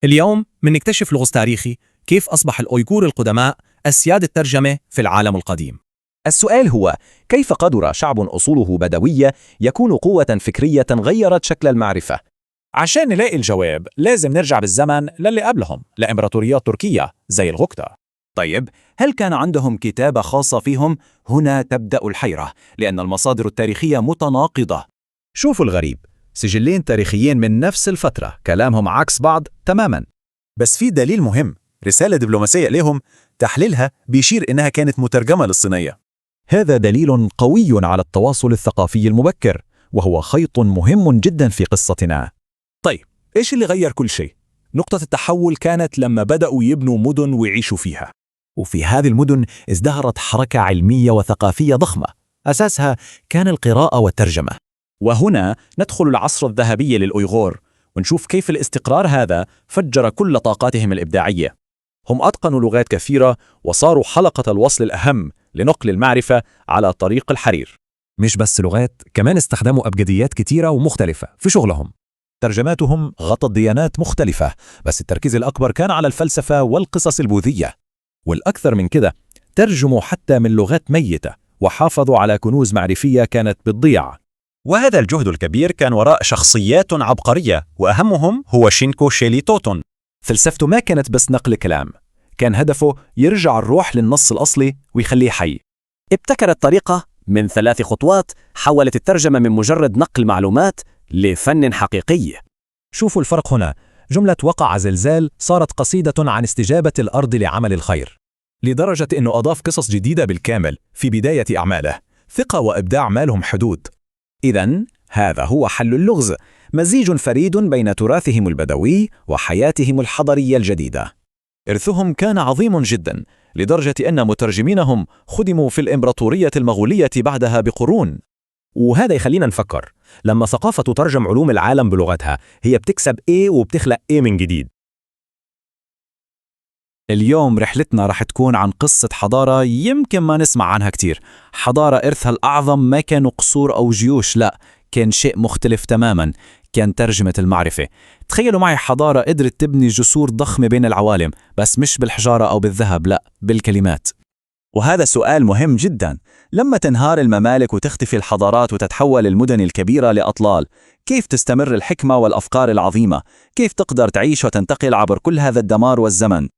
اليوم بنكتشف لغز تاريخي، كيف أصبح الأويغور القدماء أسياد الترجمة في العالم القديم. السؤال هو: كيف قدر شعب أصوله بدوية يكون قوة فكرية غيرت شكل المعرفة؟ عشان نلاقي الجواب لازم نرجع بالزمن للي قبلهم، لإمبراطوريات تركية زي الغوكتا. طيب، هل كان عندهم كتابة خاصة فيهم؟ هنا تبدأ الحيرة، لأن المصادر التاريخية متناقضة. شوفوا الغريب، سجلين تاريخيين من نفس الفترة كلامهم عكس بعض تماما. بس في دليل مهم، رسالة دبلوماسية لهم تحليلها بيشير إنها كانت مترجمة للصينية. هذا دليل قوي على التواصل الثقافي المبكر، وهو خيط مهم جدا في قصتنا. طيب، إيش اللي غير كل شيء؟ نقطة التحول كانت لما بدأوا يبنوا مدن ويعيشوا فيها. وفي هذه المدن ازدهرت حركة علمية وثقافية ضخمة، أساسها كان القراءة والترجمة. وهنا ندخل العصر الذهبي للأويغور، ونشوف كيف الاستقرار هذا فجر كل طاقاتهم الإبداعية. هم أتقنوا لغات كثيرة وصاروا حلقة الوصل الأهم لنقل المعرفة على طريق الحرير. مش بس لغات، كمان استخدموا أبجديات كتيرة ومختلفة في شغلهم. ترجماتهم غطت ديانات مختلفة، بس التركيز الأكبر كان على الفلسفة والقصص البوذية. والأكثر من كده، ترجموا حتى من لغات ميتة وحافظوا على كنوز معرفية كانت بتضيع. وهذا الجهد الكبير كان وراء شخصيات عبقرية، وأهمهم هو شينكو شيلي توتون. فلسفته ما كانت بس نقل كلام، كان هدفه يرجع الروح للنص الأصلي ويخليه حي. ابتكرت طريقة من 3 خطوات حولت الترجمة من مجرد نقل معلومات لفن حقيقي. شوفوا الفرق هنا، جملة وقع زلزال صارت قصيدة عن استجابة الأرض لعمل الخير، لدرجة أنه أضاف قصص جديدة بالكامل في بداية أعماله. ثقة وإبداع ما لهم حدود. إذن هذا هو حل اللغز، مزيج فريد بين تراثهم البدوي وحياتهم الحضرية الجديدة. إرثهم كان عظيم جدا، لدرجة أن مترجمينهم خدموا في الإمبراطورية المغولية بعدها بقرون. وهذا يخلينا نفكر، لما ثقافة تترجم علوم العالم بلغتها، هي بتكسب إيه وبتخلق إيه من جديد؟ اليوم رحلتنا رح تكون عن قصة حضارة يمكن ما نسمع عنها كتير، حضارة إرثها الأعظم ما كانوا قصور أو جيوش، لا، كان شيء مختلف تماما، كان ترجمة المعرفة. تخيلوا معي حضارة قدرت تبني جسور ضخمة بين العوالم، بس مش بالحجارة أو بالذهب، لا، بالكلمات. وهذا سؤال مهم جدا، لما تنهار الممالك وتختفي الحضارات وتتحول المدن الكبيرة لأطلال، كيف تستمر الحكمة والأفكار العظيمة؟ كيف تقدر تعيش وتنتقل عبر كل هذا الدمار والزمن؟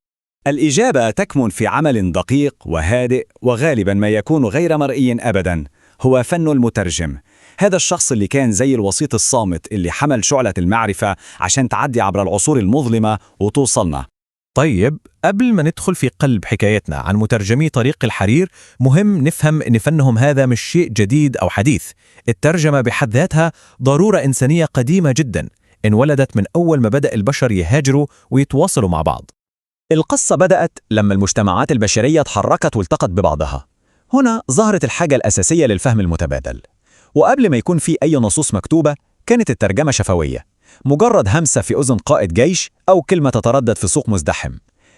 الإجابة تكمن في عمل دقيق وهادئ، وغالبا ما يكون غير مرئي أبدا، هو فن المترجم. هذا الشخص اللي كان زي الوسيط الصامت اللي حمل شعلة المعرفة عشان تعدي عبر العصور المظلمة وتوصلنا. طيب، قبل ما ندخل في قلب حكايتنا عن مترجمي طريق الحرير، مهم نفهم إن فنهم هذا مش شيء جديد أو حديث. الترجمة بحد ذاتها ضرورة إنسانية قديمة جدا، انولدت من أول ما بدأ البشر يهاجروا ويتواصلوا مع بعض. القصة بدأت لما المجتمعات البشرية تحركت والتقت ببعضها. هنا ظهرت الحاجة الأساسية للفهم المتبادل. وقبل ما يكون في أي نصوص مكتوبة، كانت الترجمة شفوية، مجرد همسة في أذن قائد جيش أو كلمة تتردد في سوق مزدحم.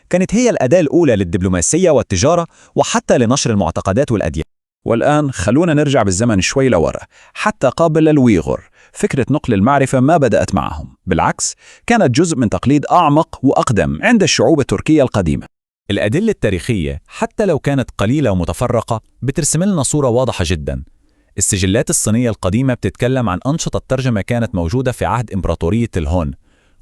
كانت هي الأداة الأولى للدبلوماسية والتجارة، وحتى لنشر المعتقدات والأديان. والآن خلونا نرجع بالزمن شوي لورا، حتى قبل الويغور. فكرة نقل المعرفة ما بدأت معهم، بالعكس كانت جزء من تقليد أعمق وأقدم عند الشعوب التركية القديمة. الأدلة التاريخية حتى لو كانت قليلة ومتفرقة بترسم لنا صورة واضحة جدا. السجلات الصينية القديمة بتتكلم عن أنشطة ترجمة كانت موجودة في عهد إمبراطورية الهون،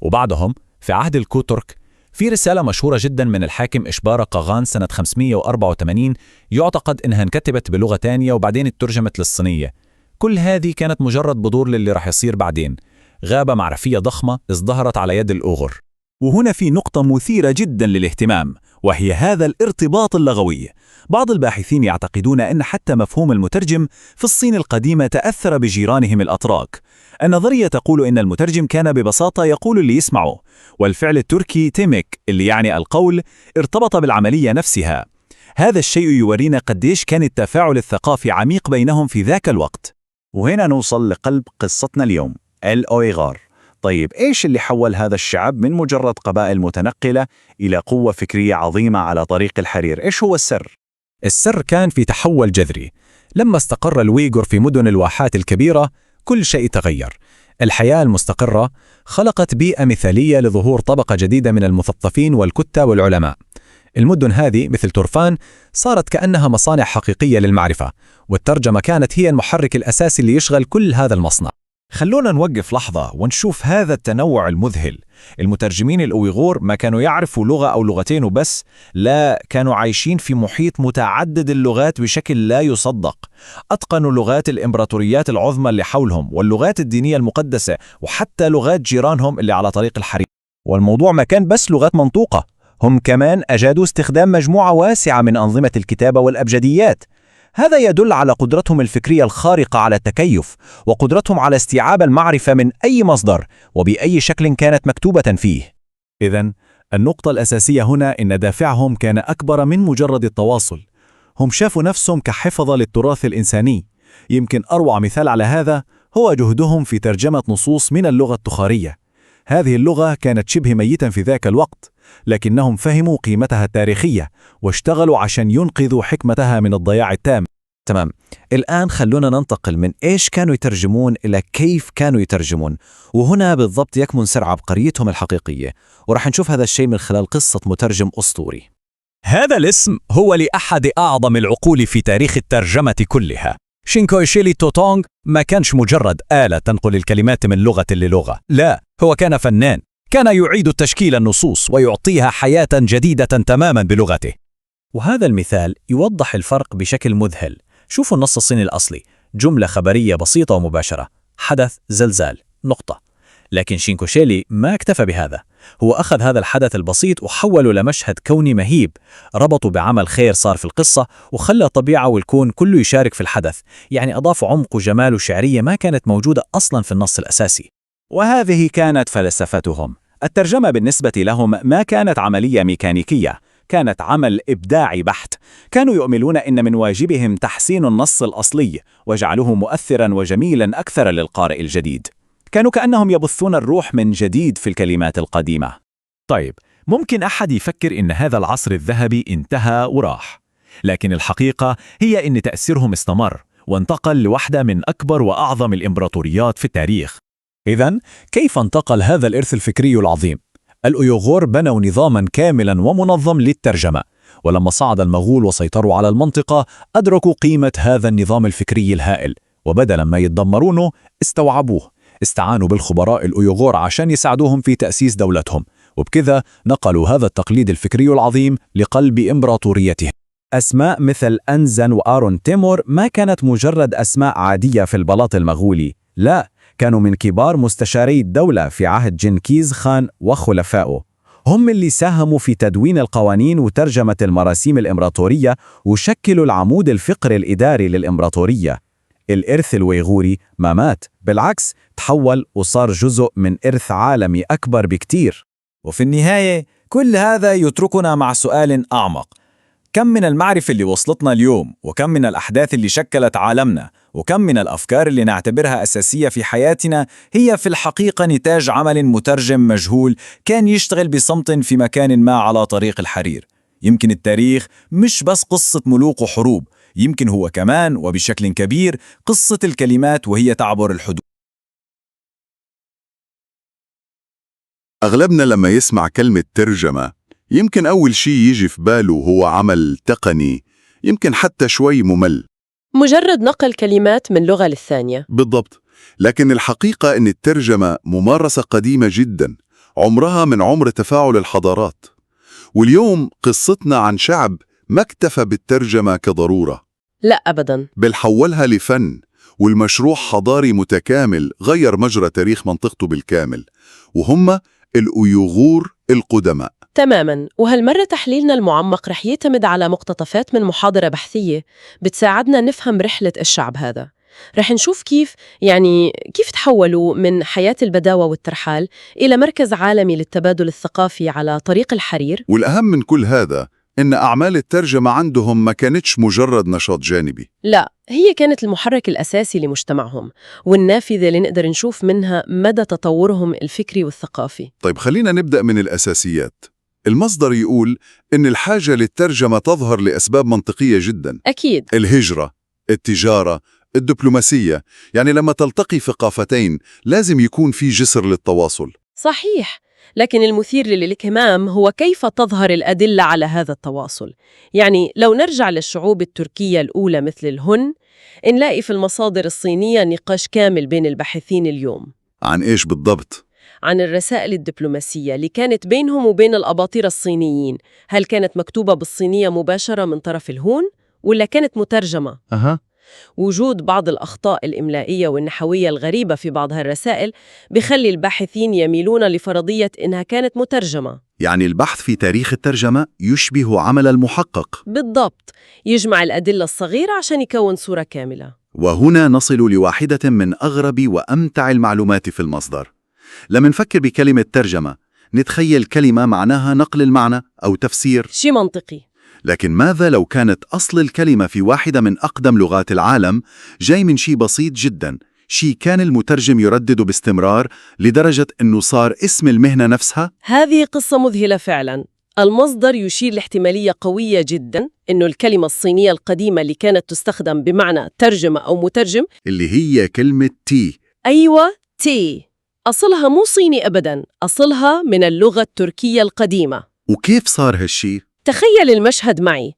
وبعدهم في عهد الكوترك. في رسالة مشهورة جدا من الحاكم إشبارة قاغان سنة 584 يعتقد إنها انكتبت بلغة تانية وبعدين اترجمت للصينية. كل هذه كانت مجرد بذور للي رح يصير بعدين، غابة معرفية ضخمة ازدهرت على يد الأوغر. وهنا في نقطة مثيرة جدا للاهتمام، وهي هذا الارتباط اللغوي. بعض الباحثين يعتقدون أن حتى مفهوم المترجم في الصين القديمة تأثر بجيرانهم الأتراك. النظرية تقول إن المترجم كان ببساطة يقول اللي يسمعه، والفعل التركي تيمك اللي يعني القول ارتبط بالعملية نفسها. هذا الشيء يورينا قديش كان التفاعل الثقافي عميق بينهم في ذاك الوقت. وهنا نوصل لقلب قصتنا اليوم، الأويغار. طيب، إيش اللي حول هذا الشعب من مجرد قبائل متنقلة إلى قوة فكرية عظيمة على طريق الحرير؟ إيش هو السر؟ السر كان في تحول جذري. لما استقر الويغور في مدن الواحات الكبيرة، كل شيء تغير. الحياة المستقرة خلقت بيئة مثالية لظهور طبقة جديدة من المثقفين والكتاب والعلماء. المدن هذه مثل تورفان صارت كأنها مصانع حقيقية للمعرفة، والترجمة كانت هي المحرك الأساسي اللي يشغل كل هذا المصنع. خلونا نوقف لحظة ونشوف هذا التنوع المذهل. المترجمين الأويغور ما كانوا يعرفوا لغة أو لغتين وبس، لا، كانوا عايشين في محيط متعدد اللغات بشكل لا يصدق. أتقنوا لغات الإمبراطوريات العظمى اللي حولهم، واللغات الدينية المقدسة، وحتى لغات جيرانهم اللي على طريق الحرير. والموضوع ما كان بس لغات منطوقة، هم كمان أجادوا استخدام مجموعة واسعة من أنظمة الكتابة والأبجديات. هذا يدل على قدرتهم الفكرية الخارقة على التكيف، وقدرتهم على استيعاب المعرفة من أي مصدر وبأي شكل كانت مكتوبة فيه. إذن النقطة الأساسية هنا إن دافعهم كان أكبر من مجرد التواصل. هم شافوا نفسهم كحفظة للتراث الإنساني. يمكن أروع مثال على هذا هو جهدهم في ترجمة نصوص من اللغة التخارية. هذه اللغة كانت شبه ميتة في ذاك الوقت، لكنهم فهموا قيمتها التاريخية واشتغلوا عشان ينقذوا حكمتها من الضياع التام. تمام. الآن خلونا ننتقل من إيش كانوا يترجمون إلى كيف كانوا يترجمون، وهنا بالضبط يكمن سر عبقريتهم الحقيقية، ورح نشوف هذا الشيء من خلال قصة مترجم أسطوري. هذا الاسم هو لأحد أعظم العقول في تاريخ الترجمة كلها. شينكويشيلي توتونغ ما كانش مجرد آلة تنقل الكلمات من لغة للغة، لا، هو كان فنان، كان يعيد تشكيل النصوص ويعطيها حياة جديدة تماما بلغته. وهذا المثال يوضح الفرق بشكل مذهل. شوفوا النص الصيني الأصلي، جملة خبرية بسيطة ومباشرة، حدث زلزال، نقطة. لكن شينكوشيلي ما اكتفى بهذا، هو أخذ هذا الحدث البسيط وحوله لمشهد كوني مهيب، ربطه بعمل خير صار في القصة، وخلى الطبيعة والكون كله يشارك في الحدث، يعني أضاف عمق وجمال وشعرية ما كانت موجودة أصلا في النص الأساسي. وهذه كانت فلسفتهم. الترجمة بالنسبة لهم ما كانت عملية ميكانيكية، كانت عمل إبداعي بحت. كانوا يؤمنون إن من واجبهم تحسين النص الأصلي وجعله مؤثراً وجميلاً أكثر للقارئ الجديد. كانوا كأنهم يبثون الروح من جديد في الكلمات القديمة. طيب، ممكن أحد يفكر إن هذا العصر الذهبي انتهى وراح، لكن الحقيقة هي إن تأثيرهم استمر وانتقل لواحدة من أكبر وأعظم الإمبراطوريات في التاريخ. إذن كيف انتقل هذا الإرث الفكري العظيم؟ الأويغور بنوا نظاما كاملا ومنظم للترجمة، ولما صعد المغول وسيطروا على المنطقة أدركوا قيمة هذا النظام الفكري الهائل، وبدلا ما يتدمرونه استوعبوه، استعانوا بالخبراء الأويغور عشان يساعدوهم في تأسيس دولتهم، وبكذا نقلوا هذا التقليد الفكري العظيم لقلب إمبراطوريتهم. أسماء مثل أنزن وآرون تيمور ما كانت مجرد أسماء عادية في البلاط المغولي، لا، كانوا من كبار مستشاري الدولة في عهد جنكيز خان وخلفائه. هم اللي ساهموا في تدوين القوانين وترجمة المراسيم الإمبراطورية وشكلوا العمود الفقري الإداري للإمبراطورية. الإرث الويغوري ما مات، بالعكس تحول وصار جزء من إرث عالمي أكبر بكتير. وفي النهاية كل هذا يتركنا مع سؤال أعمق: كم من المعرفة اللي وصلتنا اليوم، وكم من الأحداث اللي شكلت عالمنا، وكم من الأفكار اللي نعتبرها أساسية في حياتنا هي في الحقيقة نتاج عمل مترجم مجهول كان يشتغل بصمت في مكان ما على طريق الحرير؟ يمكن التاريخ مش بس قصة ملوك وحروب، يمكن هو كمان وبشكل كبير قصة الكلمات وهي تعبر الحدود. أغلبنا لما يسمع كلمة ترجمة يمكن أول شيء يجي في باله هو عمل تقني، يمكن حتى شوي ممل. مجرد نقل كلمات من لغة للثانية. بالضبط، لكن الحقيقة أن الترجمة ممارسة قديمة جدا، عمرها من عمر تفاعل الحضارات. واليوم قصتنا عن شعب ما اكتفى بالترجمة كضرورة، لا أبداً، بل حولها لفن والمشروع حضاري متكامل غير مجرى تاريخ منطقته بالكامل، وهم الأويغور القدماء. تماماً. وهالمرة تحليلنا المعمق رح يعتمد على مقتطفات من محاضرة بحثية بتساعدنا نفهم رحلة الشعب هذا. رح نشوف كيف كيف تحولوا من حياة البداوة والترحال إلى مركز عالمي للتبادل الثقافي على طريق الحرير. والأهم من كل هذا إن أعمال الترجمة عندهم ما كانتش مجرد نشاط جانبي. لا، هي كانت المحرك الأساسي لمجتمعهم والنافذة اللي نقدر نشوف منها مدى تطورهم الفكري والثقافي. طيب خلينا نبدأ من الأساسيات. المصدر يقول إن الحاجة للترجمة تظهر لأسباب منطقية جدا. أكيد. الهجرة، التجارة، الدبلوماسية، يعني لما تلتقي ثقافتين لازم يكون في جسر للتواصل. صحيح، لكن المثير للاهتمام هو كيف تظهر الأدلة على هذا التواصل. يعني لو نرجع للشعوب التركية الأولى مثل الهن، نلاقي في المصادر الصينية نقاش كامل بين الباحثين اليوم. عن إيش بالضبط؟ عن الرسائل الدبلوماسية اللي كانت بينهم وبين الأباطرة الصينيين، هل كانت مكتوبة بالصينية مباشرة من طرف الهون ولا كانت مترجمة؟ أها. وجود بعض الأخطاء الإملائية والنحوية الغريبة في بعض هالرسائل بخلي الباحثين يميلون لفرضية إنها كانت مترجمة. يعني البحث في تاريخ الترجمة يشبه عمل المحقق. بالضبط، يجمع الأدلة الصغيرة عشان يكون صورة كاملة. وهنا نصل لواحدة من أغرب وأمتع المعلومات في المصدر. لما نفكر بكلمة ترجمة نتخيل كلمة معناها نقل المعنى أو تفسير. شيء منطقي. لكن ماذا لو كانت أصل الكلمة في واحدة من أقدم لغات العالم جاي من شيء بسيط جدا، شيء كان المترجم يردده باستمرار لدرجة أنه صار اسم المهنة نفسها؟ هذه قصة مذهلة فعلا. المصدر يشير لاحتمالية قوية جدا إنه الكلمة الصينية القديمة اللي كانت تستخدم بمعنى ترجمة أو مترجم، اللي هي كلمة تي. أيوة، تي، أصلها مو صيني أبدا، أصلها من اللغة التركية القديمة. وكيف صار هالشي؟ تخيل المشهد معي،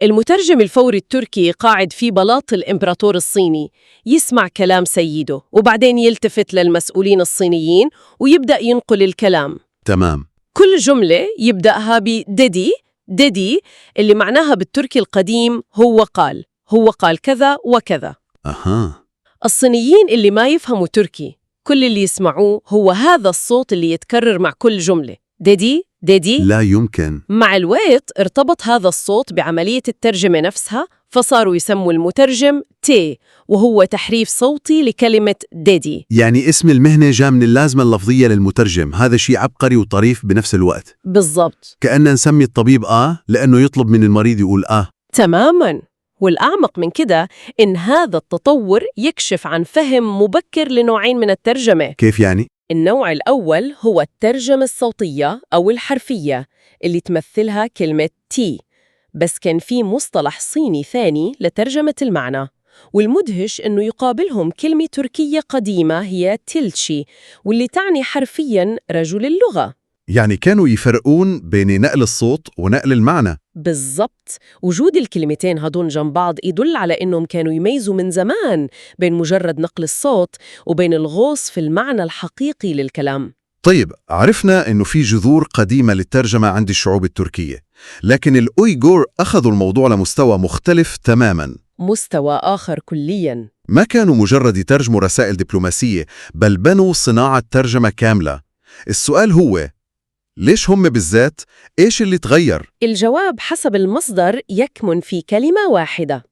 المترجم الفوري التركي قاعد في بلاط الإمبراطور الصيني، يسمع كلام سيده وبعدين يلتفت للمسؤولين الصينيين ويبدأ ينقل الكلام. تمام. كل جملة يبدأها ب dedi dedi، اللي معناها بالتركي القديم هو قال، هو قال كذا وكذا. أها. الصينيين اللي ما يفهموا تركي كل اللي يسمعوه هو هذا الصوت اللي يتكرر مع كل جملة، dedi dedi. لا يمكن. مع الوقت ارتبط هذا الصوت بعملية الترجمة نفسها، فصاروا يسموا المترجم تي، وهو تحريف صوتي لكلمة dedi. يعني اسم المهنة جاء من اللازمة اللفظية للمترجم، هذا شيء عبقري وطريف بنفس الوقت. بالضبط. كأننا نسمي الطبيب آه لأنه يطلب من المريض يقول آه. تماماً. والأعمق من كده إن هذا التطور يكشف عن فهم مبكر لنوعين من الترجمة. كيف يعني؟ النوع الأول هو الترجمة الصوتية أو الحرفية اللي تمثلها كلمة تي، بس كان في مصطلح صيني ثاني لترجمة المعنى، والمدهش إنه يقابلهم كلمة تركية قديمة هي تلشي، واللي تعني حرفياً رجل اللغة. يعني كانوا يفرقون بين نقل الصوت ونقل المعنى. بالضبط. وجود الكلمتين هدول جنب بعض يدل على إنهم كانوا يميزوا من زمان بين مجرد نقل الصوت وبين الغوص في المعنى الحقيقي للكلام. طيب، عرفنا إنه في جذور قديمة للترجمة عند الشعوب التركية، لكن الأويغور أخذوا الموضوع لمستوى مختلف تماماً. مستوى آخر كلياً. ما كانوا مجرد يترجموا رسائل دبلوماسية، بل بنوا صناعة ترجمة كاملة. السؤال هو، ليش هم بالذات؟ إيش اللي تغير؟ الجواب حسب المصدر يكمن في كلمة واحدة: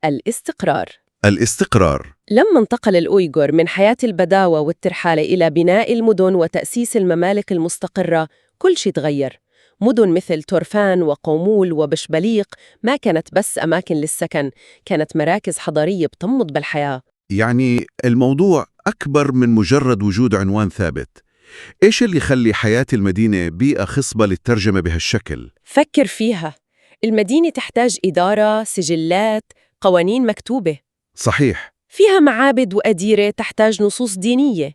الاستقرار. الاستقرار. لما انتقل الأويغور من حياة البداوة والترحال إلى بناء المدن وتأسيس الممالك المستقرة، كل شيء تغير. مدن مثل تورفان وقومول وبشبليق ما كانت بس أماكن للسكن، كانت مراكز حضارية بتنبض بالحياة. يعني الموضوع أكبر من مجرد وجود عنوان ثابت. إيش اللي يخلي حياة المدينة بيئة خصبة للترجمة بهالشكل؟ فكر فيها، المدينة تحتاج إدارة، سجلات، قوانين مكتوبة. صحيح. فيها معابد وأديرة تحتاج نصوص دينية،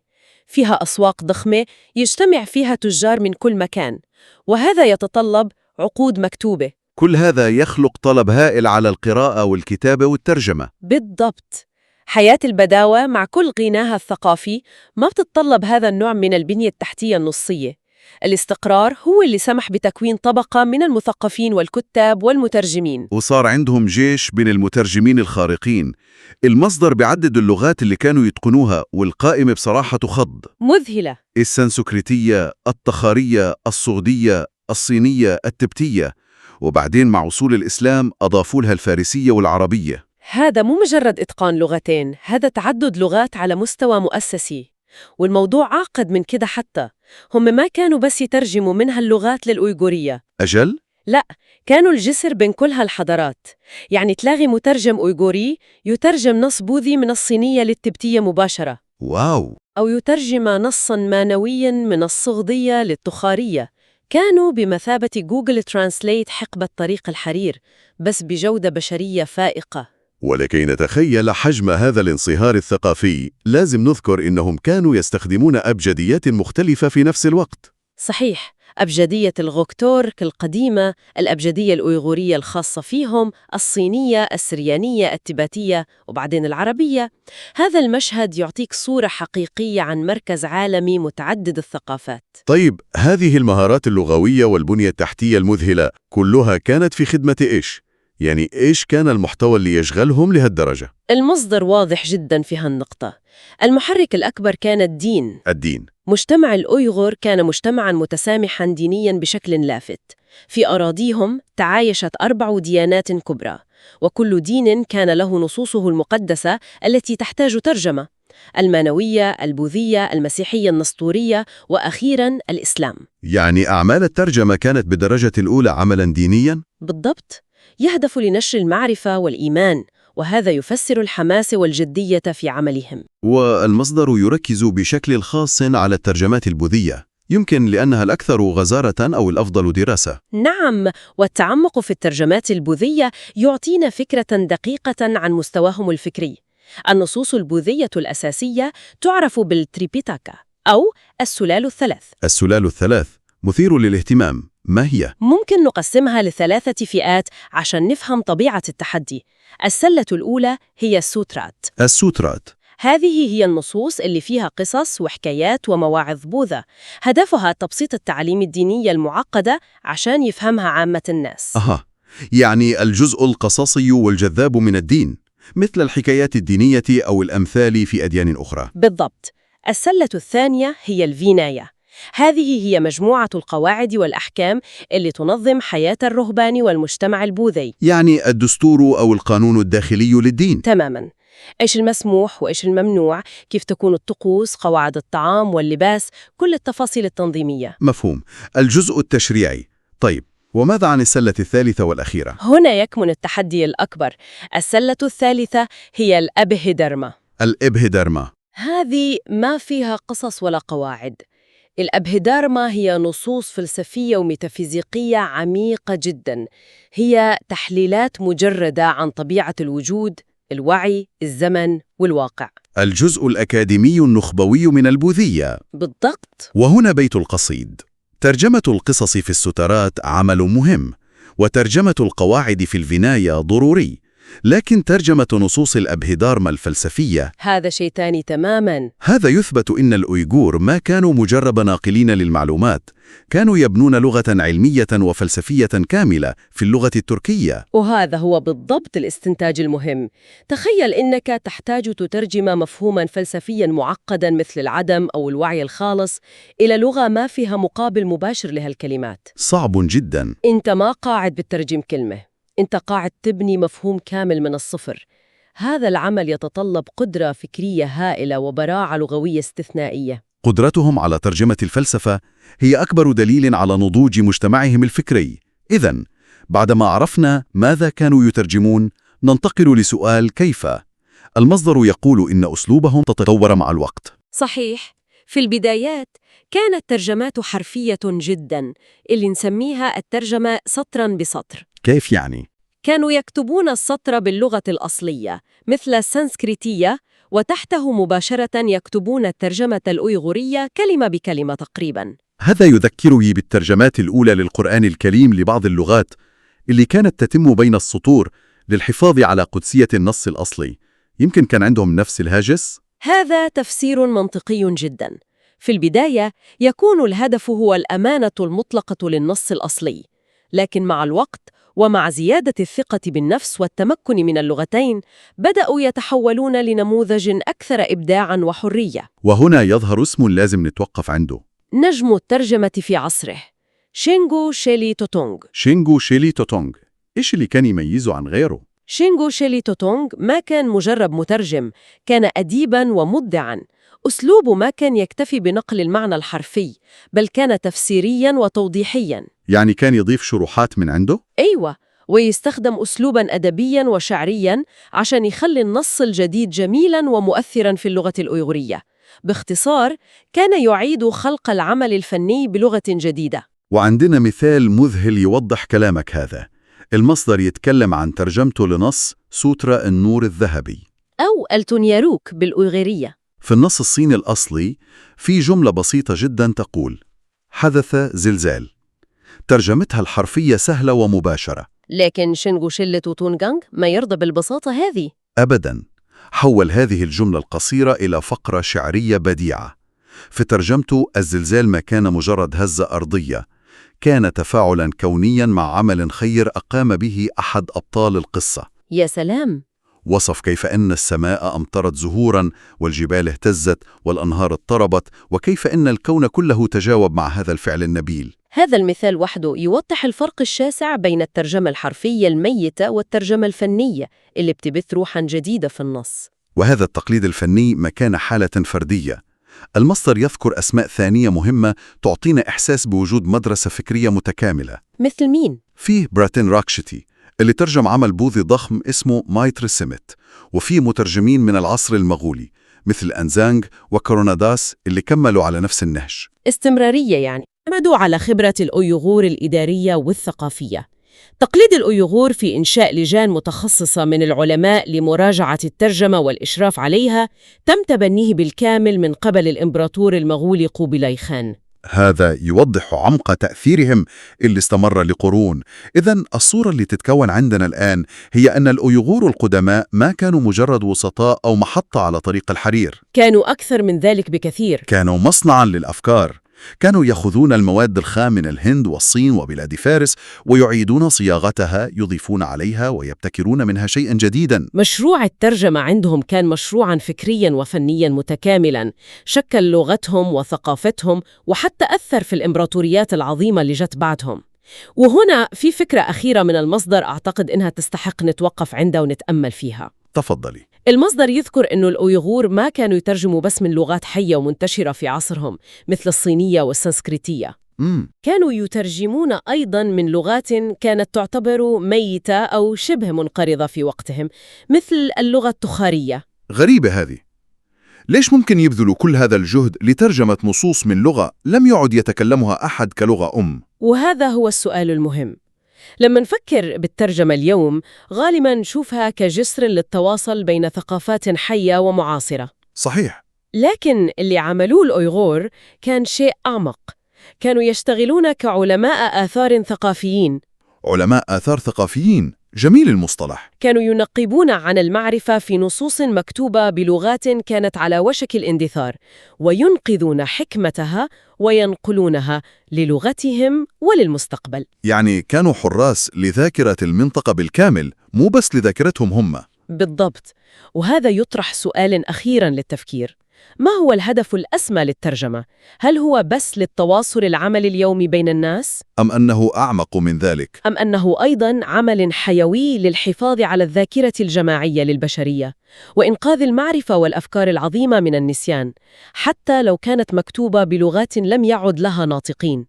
فيها أسواق ضخمة يجتمع فيها تجار من كل مكان، وهذا يتطلب عقود مكتوبة. كل هذا يخلق طلب هائل على القراءة والكتابة والترجمة. بالضبط. حياة البداوة مع كل غناها الثقافي ما بتتطلب هذا النوع من البنية التحتية النصية. الاستقرار هو اللي سمح بتكوين طبقة من المثقفين والكتاب والمترجمين. وصار عندهم جيش بين المترجمين الخارقين. المصدر بعدد اللغات اللي كانوا يتقنوها، والقائمة بصراحة تخض. مذهلة. السنسكريتية، التخارية، الصغدية، الصينية، التبتية، وبعدين مع وصول الإسلام أضافوا لها الفارسية والعربية. هذا مو مجرد إتقان لغتين، هذا تعدد لغات على مستوى مؤسسي. والموضوع أعقد من كده حتى، هم ما كانوا بس يترجموا من هاللغات للأويغورية. أجل؟ لا، كانوا الجسر بين كل هالحضارات. يعني تلاقي مترجم أويغوري يترجم نص بوذي من الصينية للتبتية مباشرة. واو! أو يترجم نصاً مانوياً من الصغدية للتخارية. كانوا بمثابة Google Translate حقبة طريق الحرير، بس بجودة بشرية فائقة. ولكي نتخيل حجم هذا الانصهار الثقافي، لازم نذكر إنهم كانوا يستخدمون أبجديات مختلفة في نفس الوقت. صحيح، أبجدية الغوكتورك القديمة، الأبجدية الأويغورية الخاصة فيهم، الصينية، السريانية، التبتية، وبعدين العربية. هذا المشهد يعطيك صورة حقيقية عن مركز عالمي متعدد الثقافات. طيب، هذه المهارات اللغوية والبنية التحتية المذهلة كلها كانت في خدمة إيش؟ يعني إيش كان المحتوى اللي يشغلهم لهالدرجة؟ المصدر واضح جدا في هالنقطة. المحرك الأكبر كان الدين. الدين. مجتمع الأويغور كان مجتمعاً متسامحاً دينياً بشكل لافت. في أراضيهم تعايشت 4 ديانات كبرى، وكل دين كان له نصوصه المقدسة التي تحتاج ترجمة: المانوية، البوذية، المسيحية النسطورية، وأخيراً الإسلام. يعني أعمال الترجمة كانت بالدرجة الأولى عملاً دينياً؟ بالضبط، يهدف لنشر المعرفة والإيمان، وهذا يفسر الحماس والجدية في عملهم. والمصدر يركز بشكل خاص على الترجمات البوذية، يمكن لأنها الأكثر غزارة أو الأفضل دراسة. نعم، والتعمق في الترجمات البوذية يعطينا فكرة دقيقة عن مستواهم الفكري. النصوص البوذية الأساسية تعرف بالتريبيتاكا أو السلال الثلاث. السلال الثلاث مثير للاهتمام، ما هي؟ ممكن نقسمها ل3 فئات عشان نفهم طبيعة التحدي. السلة الأولى هي السوترات. السوترات هذه هي النصوص اللي فيها قصص وحكايات ومواعظ بوذا، هدفها تبسيط التعاليم الدينية المعقدة عشان يفهمها عامة الناس. أها، يعني الجزء القصصي والجذاب من الدين، مثل الحكايات الدينية أو الأمثال في أديان أخرى. بالضبط. السلة الثانية هي الفينايا. هذه هي مجموعة القواعد والأحكام اللي تنظم حياة الرهبان والمجتمع البوذي. يعني الدستور أو القانون الداخلي للدين. تماماً. إيش المسموح وإيش الممنوع، كيف تكون الطقوس، قواعد الطعام واللباس، كل التفاصيل التنظيمية. مفهوم. الجزء التشريعي. طيب، وماذا عن السلة الثالثة والأخيرة؟ هنا يكمن التحدي الأكبر. السلة الثالثة هي الأبهدرما. الإبهدرما. هذه ما فيها قصص ولا قواعد. الأبهدارما هي نصوص فلسفية وميتافيزيقية عميقة جداً. هي تحليلات مجردة عن طبيعة الوجود، الوعي، الزمن والواقع. الجزء الأكاديمي النخبوي من البوذية. بالضبط. وهنا بيت القصيد. ترجمة القصص في السترات عمل مهم، وترجمة القواعد في الفناية ضروري، لكن ترجمة نصوص الأبهدارما الفلسفية هذا شيء تاني تماماً. هذا يثبت إن الأويغور ما كانوا مجرد ناقلين للمعلومات، كانوا يبنون لغة علمية وفلسفية كاملة في اللغة التركية. وهذا هو بالضبط الاستنتاج المهم. تخيل إنك تحتاج تترجم مفهوماً فلسفياً معقداً مثل العدم أو الوعي الخالص إلى لغة ما فيها مقابل مباشر لهالكلمات. صعب جداً. أنت ما قاعد بترجم كلمة، أنت قاعد تبني مفهوم كامل من الصفر. هذا العمل يتطلب قدرة فكرية هائلة وبراعة لغوية استثنائية. قدرتهم على ترجمة الفلسفة هي أكبر دليل على نضوج مجتمعهم الفكري. إذن، بعدما عرفنا ماذا كانوا يترجمون، ننتقل لسؤال كيف؟ المصدر يقول إن أسلوبهم تطور مع الوقت. صحيح، في البدايات كانت ترجمات حرفية جداً، اللي نسميها الترجمة سطراً بسطر. كيف يعني؟ كانوا يكتبون السطر باللغة الأصلية مثل السنسكريتية، وتحته مباشرة يكتبون الترجمة الأويغورية كلمة بكلمة تقريباً. هذا يذكرني بالترجمات الأولى للقرآن الكريم لبعض اللغات اللي كانت تتم بين السطور للحفاظ على قدسية النص الأصلي. يمكن كان عندهم نفس الهاجس؟ هذا تفسير منطقي جداً. في البداية يكون الهدف هو الأمانة المطلقة للنص الأصلي، لكن مع الوقت ومع زيادة الثقة بالنفس والتمكن من اللغتين بدأوا يتحولون لنموذج أكثر إبداعاً وحرية. وهنا يظهر اسم لازم نتوقف عنده. نجم الترجمة في عصره، شينغو شيلي توتونغ. شينغو شيلي توتونغ، إيش اللي كان يميزه عن غيره؟ شينغو شيلي توتونغ ما كان مجرد مترجم، كان أديباً ومبدعاً. أسلوبه ما كان يكتفي بنقل المعنى الحرفي، بل كان تفسيرياً وتوضيحياً. يعني كان يضيف شروحات من عنده؟ أيوة، ويستخدم أسلوباً أدبياً وشعرياً عشان يخلي النص الجديد جميلاً ومؤثراً في اللغة الأويغورية. باختصار، كان يعيد خلق العمل الفني بلغة جديدة. وعندنا مثال مذهل يوضح كلامك هذا. المصدر يتكلم عن ترجمته لنص سوترا النور الذهبي. أو التونياروك بالأويغورية. في النص الصيني الأصلي في جملة بسيطة جدا تقول: حدث زلزال. ترجمتها الحرفية سهلة ومباشرة. لكن شينغو شلة تونغانغ ما يرضى بالبساطة هذه. أبدا. حول هذه الجملة القصيرة إلى فقرة شعرية بديعة. في ترجمته الزلزال ما كان مجرد هزة أرضية، كان تفاعلا كونيا مع عمل خير أقام به أحد أبطال القصة. يا سلام! وصف كيف أن السماء أمطرت زهورا، والجبال اهتزت، والأنهار اضطربت، وكيف أن الكون كله تجاوب مع هذا الفعل النبيل. هذا المثال وحده يوضح الفرق الشاسع بين الترجمة الحرفية الميتة والترجمة الفنية اللي بتبث روحا جديدة في النص. وهذا التقليد الفني ما كان حالة فردية. المصدر يذكر أسماء ثانية مهمة تعطينا إحساس بوجود مدرسة فكرية متكاملة. مثل مين؟ فيه براتين راكشتي اللي ترجم عمل بوذي ضخم اسمه مايتر سيمت، وفيه مترجمين من العصر المغولي مثل أنزانغ وكوروناداس اللي كملوا على نفس النهج. استمرارية يعني. اعتمدوا على خبرة الأويغور الإدارية والثقافية. تقليد الأويغور في إنشاء لجان متخصصة من العلماء لمراجعة الترجمة والإشراف عليها تم تبنيه بالكامل من قبل الإمبراطور المغولي قوبلاي خان. هذا يوضح عمق تأثيرهم اللي استمر لقرون. إذا الصورة اللي تتكون عندنا الآن هي أن الأويغور القدماء ما كانوا مجرد وسطاء أو محطة على طريق الحرير. كانوا أكثر من ذلك بكثير. كانوا مصنعاً للأفكار. كانوا يأخذون المواد الخام من الهند والصين وبلاد فارس ويعيدون صياغتها، يضيفون عليها ويبتكرون منها شيئا جديدا. مشروع الترجمة عندهم كان مشروعاً فكرياً وفنياً متكاملاً، شكل لغتهم وثقافتهم وحتى أثر في الإمبراطوريات العظيمة اللي جت بعدهم. وهنا في فكرة أخيرة من المصدر أعتقد إنها تستحق نتوقف عندها ونتأمل فيها. تفضلي. المصدر يذكر أنه الأويغور ما كانوا يترجموا بس من لغات حية ومنتشرة في عصرهم مثل الصينية والسنسكريتية. كانوا يترجمون أيضاً من لغات كانت تعتبر ميتة أو شبه منقرضة في وقتهم، مثل اللغة التخارية. غريبة هذه. ليش ممكن يبذلوا كل هذا الجهد لترجمة نصوص من لغة لم يعد يتكلمها أحد كلغة أم؟ وهذا هو السؤال المهم. لما نفكر بالترجمة اليوم غالباً نشوفها كجسر للتواصل بين ثقافات حية ومعاصرة. صحيح. لكن اللي عملوه الأويغور كان شيء أعمق. كانوا يشتغلون كعلماء آثار ثقافيين. علماء آثار ثقافيين، جميل المصطلح. كانوا ينقبون عن المعرفة في نصوص مكتوبة بلغات كانت على وشك الاندثار، وينقذون حكمتها وينقلونها للغتهم وللمستقبل. يعني كانوا حراس لذاكرة المنطقة بالكامل، مو بس لذاكرتهم هم. بالضبط. وهذا يطرح سؤال أخيراً للتفكير: ما هو الهدف الأسمى للترجمة؟ هل هو بس للتواصل العملي اليومي بين الناس؟ أم أنه أعمق من ذلك؟ أم أنه أيضاً عمل حيوي للحفاظ على الذاكرة الجماعية للبشرية وإنقاذ المعرفة والأفكار العظيمة من النسيان، حتى لو كانت مكتوبة بلغات لم يعد لها ناطقين؟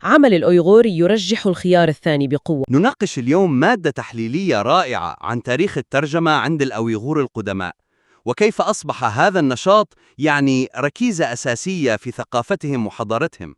عمل الأويغور يرجح الخيار الثاني بقوة. نناقش اليوم مادة تحليلية رائعة عن تاريخ الترجمة عند الأويغور القدماء، وكيف أصبح هذا النشاط يعني ركيزة أساسية في ثقافتهم وحضارتهم.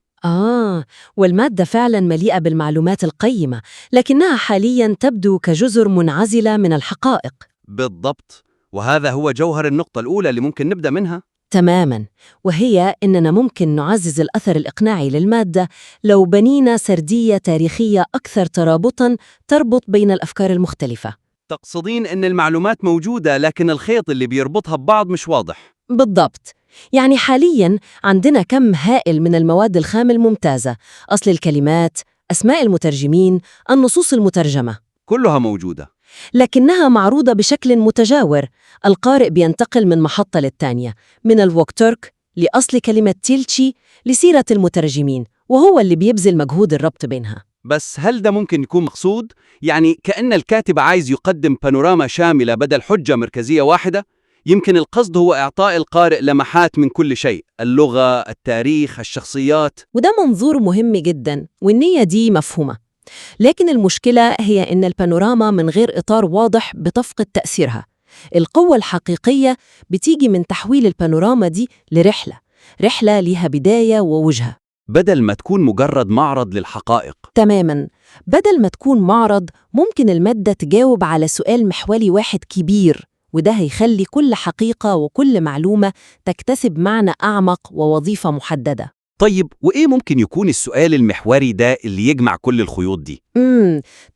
والمادة فعلا مليئة بالمعلومات القيمة، لكنها حاليا تبدو كجزر منعزلة من الحقائق. بالضبط، وهذا هو جوهر النقطة الأولى اللي ممكن نبدأ منها. تماما، وهي إننا ممكن نعزز الأثر الإقناعي للمادة لو بنينا سردية تاريخية أكثر ترابطاً تربط بين الأفكار المختلفة. تقصدين أن المعلومات موجودة لكن الخيط اللي بيربطها ببعض مش واضح. بالضبط. يعني حالياً عندنا كم هائل من المواد الخام الممتازة، أصل الكلمات، أسماء المترجمين، النصوص المترجمة. كلها موجودة. لكنها معروضة بشكل متجاور. القارئ بينتقل من محطة للتانية، من الوك ترك لأصل كلمة تيلتشي لسيرة المترجمين، وهو اللي بيبذل مجهود الربط بينها. بس هل ده ممكن يكون مقصود؟ يعني كأن الكاتب عايز يقدم بانوراما شاملة بدل حجة مركزية واحدة؟ يمكن القصد هو إعطاء القارئ لمحات من كل شيء، اللغة، التاريخ، الشخصيات. وده منظور مهم جدا، والنية دي مفهومة. لكن المشكلة هي إن البانوراما من غير إطار واضح بتفقد تأثيرها. القوة الحقيقية بتيجي من تحويل البانوراما دي لرحلة، رحلة ليها بداية ووجهة. بدل ما تكون مجرد معرض للحقائق. تماماً، بدل ما تكون معرض، ممكن المادة تجاوب على سؤال محوري واحد كبير، وده هيخلي كل حقيقة وكل معلومة تكتسب معنى أعمق ووظيفة محددة. طيب، وإيه ممكن يكون السؤال المحوري ده اللي يجمع كل الخيوط دي؟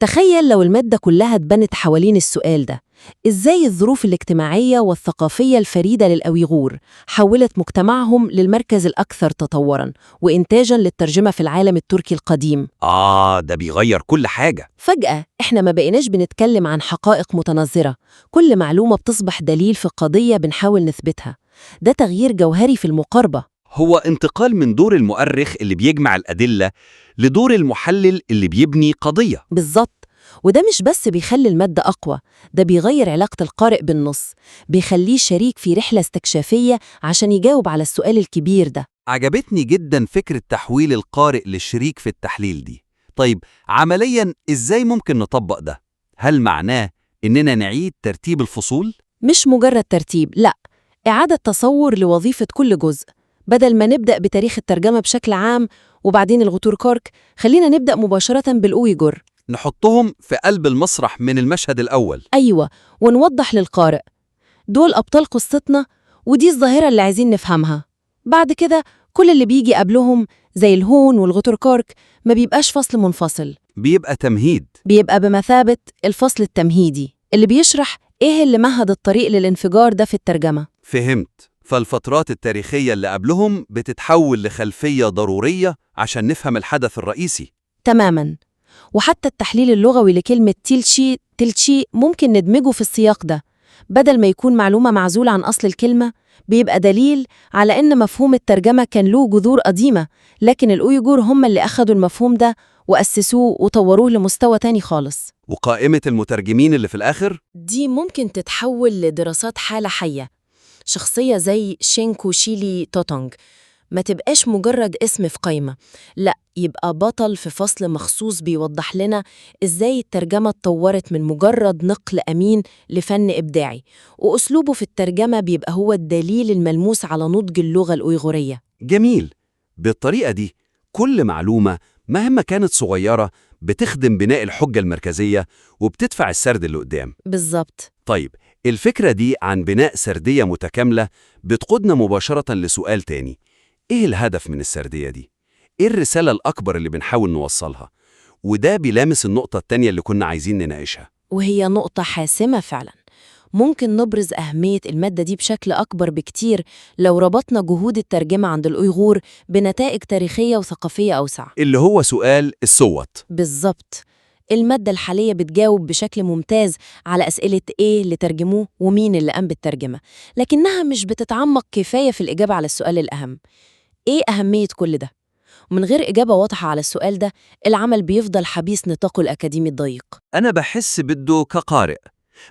تخيل لو المادة كلها اتبنت حوالين السؤال ده: إزاي الظروف الاجتماعية والثقافية الفريدة للأويغور حولت مجتمعهم للمركز الأكثر تطوراً وإنتاجاً للترجمة في العالم التركي القديم؟ آه، ده بيغير كل حاجة. فجأة إحنا ما بقيناش بنتكلم عن حقائق متناظرة، كل معلومة بتصبح دليل في قضية بنحاول نثبتها. ده تغيير جوهري في المقاربة. هو انتقال من دور المؤرخ اللي بيجمع الأدلة لدور المحلل اللي بيبني قضية. بالظبط، وده مش بس بيخلي المادة أقوى، ده بيغير علاقة القارئ بالنص، بيخليه شريك في رحلة استكشافية عشان يجاوب على السؤال الكبير ده. عجبتني جدا فكرة تحويل القارئ للشريك في التحليل دي. طيب، عمليا إزاي ممكن نطبق ده؟ هل معناه إننا نعيد ترتيب الفصول؟ مش مجرد ترتيب، لا، إعادة تصور لوظيفة كل جزء. بدل ما نبدأ بتاريخ الترجمة بشكل عام وبعدين الغتور كورك، خلينا نبدأ مباشرة بالأويغور. نحطهم في قلب المسرح من المشهد الأول. أيوة، ونوضح للقارئ دول أبطال قصتنا، ودي الظاهرة اللي عايزين نفهمها. بعد كده كل اللي بيجي قبلهم زي الهون والغتور كورك ما بيبقاش فصل منفصل، بيبقى تمهيد. بيبقى بمثابة الفصل التمهيدي اللي بيشرح إيه اللي مهد الطريق للانفجار ده في الترجمة. فهمت. فالفترات التاريخية اللي قبلهم بتتحول لخلفية ضرورية عشان نفهم الحدث الرئيسي. تماماً. وحتى التحليل اللغوي لكلمة تيلشي تيلشي ممكن ندمجه في السياق ده. بدل ما يكون معلومة معزولة عن أصل الكلمة، بيبقى دليل على إن مفهوم الترجمة كان له جذور قديمة، لكن الأويغور هم اللي أخدوا المفهوم ده وأسسوه وطوروه لمستوى تاني خالص. وقائمة المترجمين اللي في الآخر؟ دي ممكن تتحول لدراسات حالة حية. شخصية زي شينكو شيلي توتونغ ما تبقاش مجرد اسم في قايمة، لا، يبقى بطل في فصل مخصوص بيوضح لنا إزاي الترجمة اتطورت من مجرد نقل أمين لفن إبداعي، وأسلوبه في الترجمة بيبقى هو الدليل الملموس على نضج اللغة الأويغورية. جميل. بالطريقة دي كل معلومة مهما كانت صغيرة بتخدم بناء الحجة المركزية وبتدفع السرد اللي قدام. بالظبط. طيب، الفكرة دي عن بناء سردية متكاملة بتقودنا مباشرة لسؤال تاني: إيه الهدف من السردية دي؟ إيه الرسالة الأكبر اللي بنحاول نوصلها؟ وده بيلامس النقطة التانية اللي كنا عايزين نناقشها. وهي نقطة حاسمة فعلا. ممكن نبرز أهمية المادة دي بشكل أكبر بكتير لو ربطنا جهود الترجمة عند الأويغور بنتائج تاريخية وثقافية أوسع. اللي هو سؤال ال so what. بالظبط. المادة الحالية بتجاوب بشكل ممتاز على أسئلة إيه اللي ترجموه ومين اللي قام بالترجمة، لكنها مش بتتعمق كفاية في الإجابة على السؤال الأهم: إيه أهمية كل ده؟ ومن غير إجابة واضحة على السؤال ده، العمل بيفضل حبيس نطاقه الأكاديمي الضيق. أنا بحس بده كقارئ،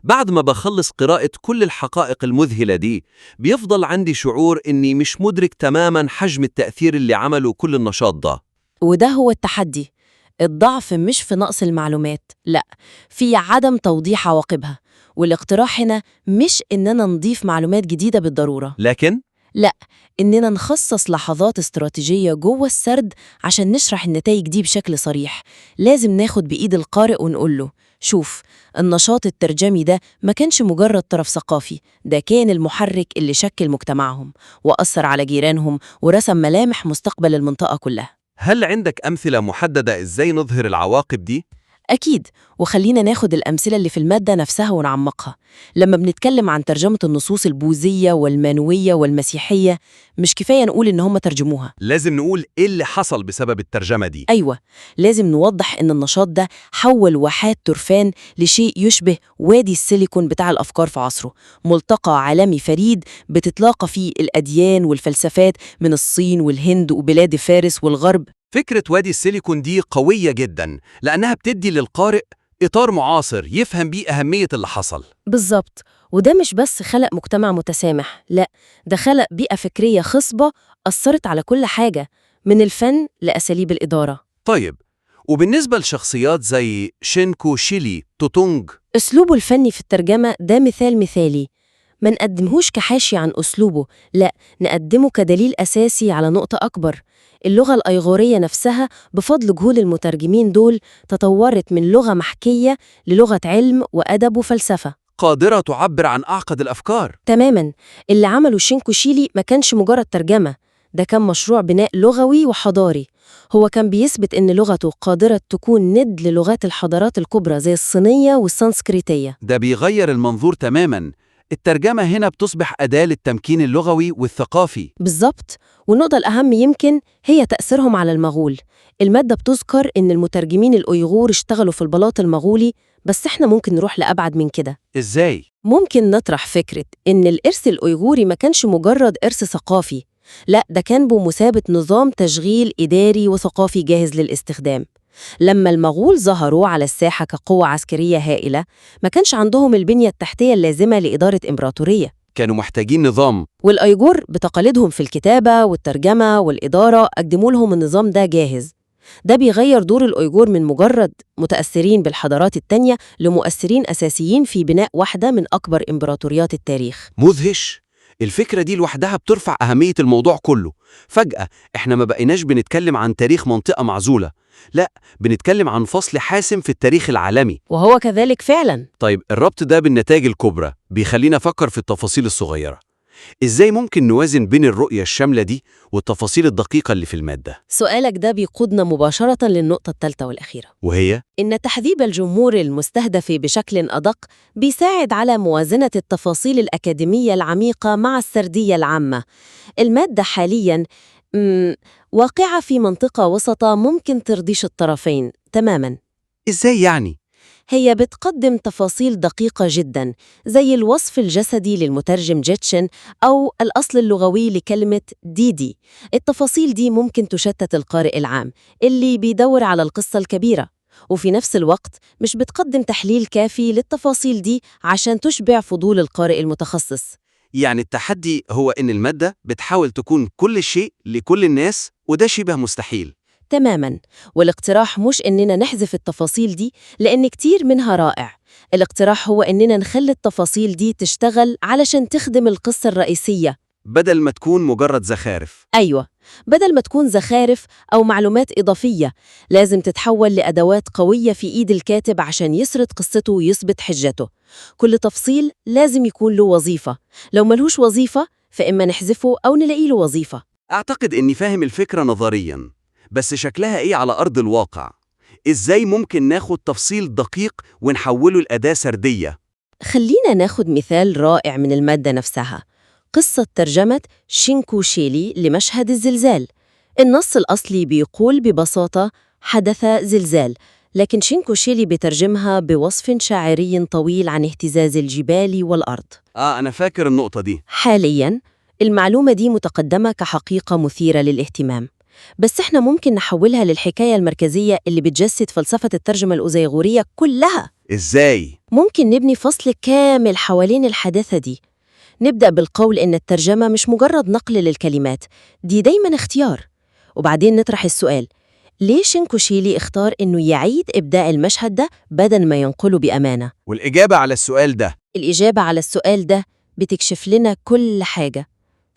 بعد ما بخلص قراءة كل الحقائق المذهلة دي، بيفضل عندي شعور إني مش مدرك تماماً حجم التأثير اللي عمله كل النشاط ده. وده هو التحدي. الضعف مش في نقص المعلومات، لا، في عدم توضيح عواقبها. والاقتراح هنا مش إننا نضيف معلومات جديدة بالضرورة، لكن لا، إننا نخصص لحظات استراتيجية جوه السرد عشان نشرح النتائج دي بشكل صريح. لازم ناخد بإيد القارئ ونقول له: شوف، النشاط الترجمي ده ما كانش مجرد طرف ثقافي، ده كان المحرك اللي شكل مجتمعهم وأثر على جيرانهم ورسم ملامح مستقبل المنطقة كلها. هل عندك أمثلة محددة إزاي نظهر العواقب دي؟ أكيد، وخلينا ناخد الأمثلة اللي في المادة نفسها ونعمقها. لما بنتكلم عن ترجمة النصوص البوذية والمانوية والمسيحية، مش كفاية نقول إن هم ترجموها. لازم نقول إيه اللي حصل بسبب الترجمة دي. أيوة، لازم نوضح إن النشاط ده حول واحات ترفان لشيء يشبه وادي السيليكون بتاع الأفكار في عصره، ملتقى عالمي فريد بتتلاقى فيه الأديان والفلسفات من الصين والهند وبلاد فارس والغرب. فكرة وادي السيليكون دي قوية جدا، لأنها بتدي للقارئ إطار معاصر يفهم بيه أهمية اللي حصل. بالظبط. وده مش بس خلق مجتمع متسامح، لا، ده خلق بيئة فكرية خصبة أثرت على كل حاجة، من الفن لأساليب الإدارة. طيب، وبالنسبة لشخصيات زي شينكو شيلي توتونج؟ أسلوبه الفني في الترجمة ده مثال مثالي. ما نقدمهوش كحاشية عن أسلوبه، لا، نقدمه كدليل أساسي على نقطة أكبر: اللغة الأيغورية نفسها بفضل جهود المترجمين دول تطورت من لغة محكية للغة علم وأدب وفلسفة. قادرة تعبر عن أعقد الأفكار. تماماً. اللي عمله شينكو شيلي ما كانش مجرد ترجمة، ده كان مشروع بناء لغوي وحضاري. هو كان بيثبت إن لغته قادرة تكون ند للغات الحضارات الكبرى زي الصينية والسنسكريتية. ده بيغير المنظور تماماً. الترجمة هنا بتصبح أداة للتمكين اللغوي والثقافي. بالظبط. والنقطة الأهم يمكن هي تأثيرهم على المغول. المادة بتذكر إن المترجمين الأيغور اشتغلوا في البلاط المغولي، بس إحنا ممكن نروح لأبعد من كده. إزاي؟ ممكن نطرح فكرة إن الإرث الأيغوري ما كانش مجرد إرث ثقافي، لا ده كان بمثابة نظام تشغيل إداري وثقافي جاهز للاستخدام. لما المغول ظهروا على الساحة كقوة عسكرية هائلة، ما كانش عندهم البنية التحتية اللازمة لإدارة إمبراطورية. كانوا محتاجين نظام. والأيغور بتقاليدهم في الكتابة والترجمة والإدارة قدموا لهم النظام ده جاهز. ده بيغير دور الأيغور من مجرد متأثرين بالحضارات التانية لمؤثرين أساسيين في بناء واحدة من أكبر إمبراطوريات التاريخ. مدهش. الفكرة دي لوحدها بترفع أهمية الموضوع كله. فجأة إحنا ما بقيناش بنتكلم عن تاريخ منطقة معزولة، لا، بنتكلم عن فصل حاسم في التاريخ العالمي. وهو كذلك فعلا. طيب الربط ده بالنتائج الكبرى بيخلينا أفكر في التفاصيل الصغيرة. إزاي ممكن نوازن بين الرؤية الشاملة دي والتفاصيل الدقيقة اللي في المادة؟ سؤالك ده بيقودنا مباشرة للنقطة الثالثة والأخيرة، وهي؟ إن تحذيب الجمهور المستهدف بشكل أدق بيساعد على موازنة التفاصيل الأكاديمية العميقة مع السردية العامة. المادة حالياً واقعة في منطقة وسطة ممكن ترضيش الطرفين تماماً. إزاي يعني؟ هي بتقدم تفاصيل دقيقة جداً زي الوصف الجسدي للمترجم جيتشن أو الأصل اللغوي لكلمة ديدي. التفاصيل دي ممكن تشتت القارئ العام اللي بيدور على القصة الكبيرة، وفي نفس الوقت مش بتقدم تحليل كافي للتفاصيل دي عشان تشبع فضول القارئ المتخصص. يعني التحدي هو إن المادة بتحاول تكون كل شيء لكل الناس، وده شبه مستحيل. تماماً. والاقتراح مش إننا نحذف التفاصيل دي لأن كتير منها رائع. الاقتراح هو إننا نخلي التفاصيل دي تشتغل علشان تخدم القصة الرئيسية، بدل ما تكون مجرد زخارف. أيوة، بدل ما تكون زخارف أو معلومات إضافية، لازم تتحول لأدوات قوية في إيد الكاتب عشان يسرد قصته ويثبت حجته. كل تفصيل لازم يكون له وظيفة، لو ملهوش وظيفة فإما نحذفه أو نلاقي له وظيفة. أعتقد إني فاهم الفكرة نظرياً، بس شكلها إيه على أرض الواقع؟ إزاي ممكن ناخد تفصيل دقيق ونحوله لأداة سردية؟ خلينا ناخد مثال رائع من المادة نفسها، قصة ترجمة شينكو شيلي لمشهد الزلزال. النص الأصلي بيقول ببساطة حدث زلزال، لكن شينكو شيلي بترجمها بوصف شاعري طويل عن اهتزاز الجبال والأرض. أنا فاكر النقطة دي. حالياً المعلومة دي متقدمة كحقيقة مثيرة للاهتمام، بس إحنا ممكن نحولها للحكاية المركزية اللي بتجسد فلسفة الترجمة الأزيغورية كلها. إزاي؟ ممكن نبني فصل كامل حوالين الحادثة دي. نبدأ بالقول إن الترجمة مش مجرد نقل للكلمات، دي دايماً اختيار. وبعدين نطرح السؤال، ليه شينكو شيلي اختار إنه يعيد إبداع المشهد ده بدل ما ينقله بأمانة؟ والإجابة على السؤال ده؟ الإجابة على السؤال ده بتكشف لنا كل حاجة.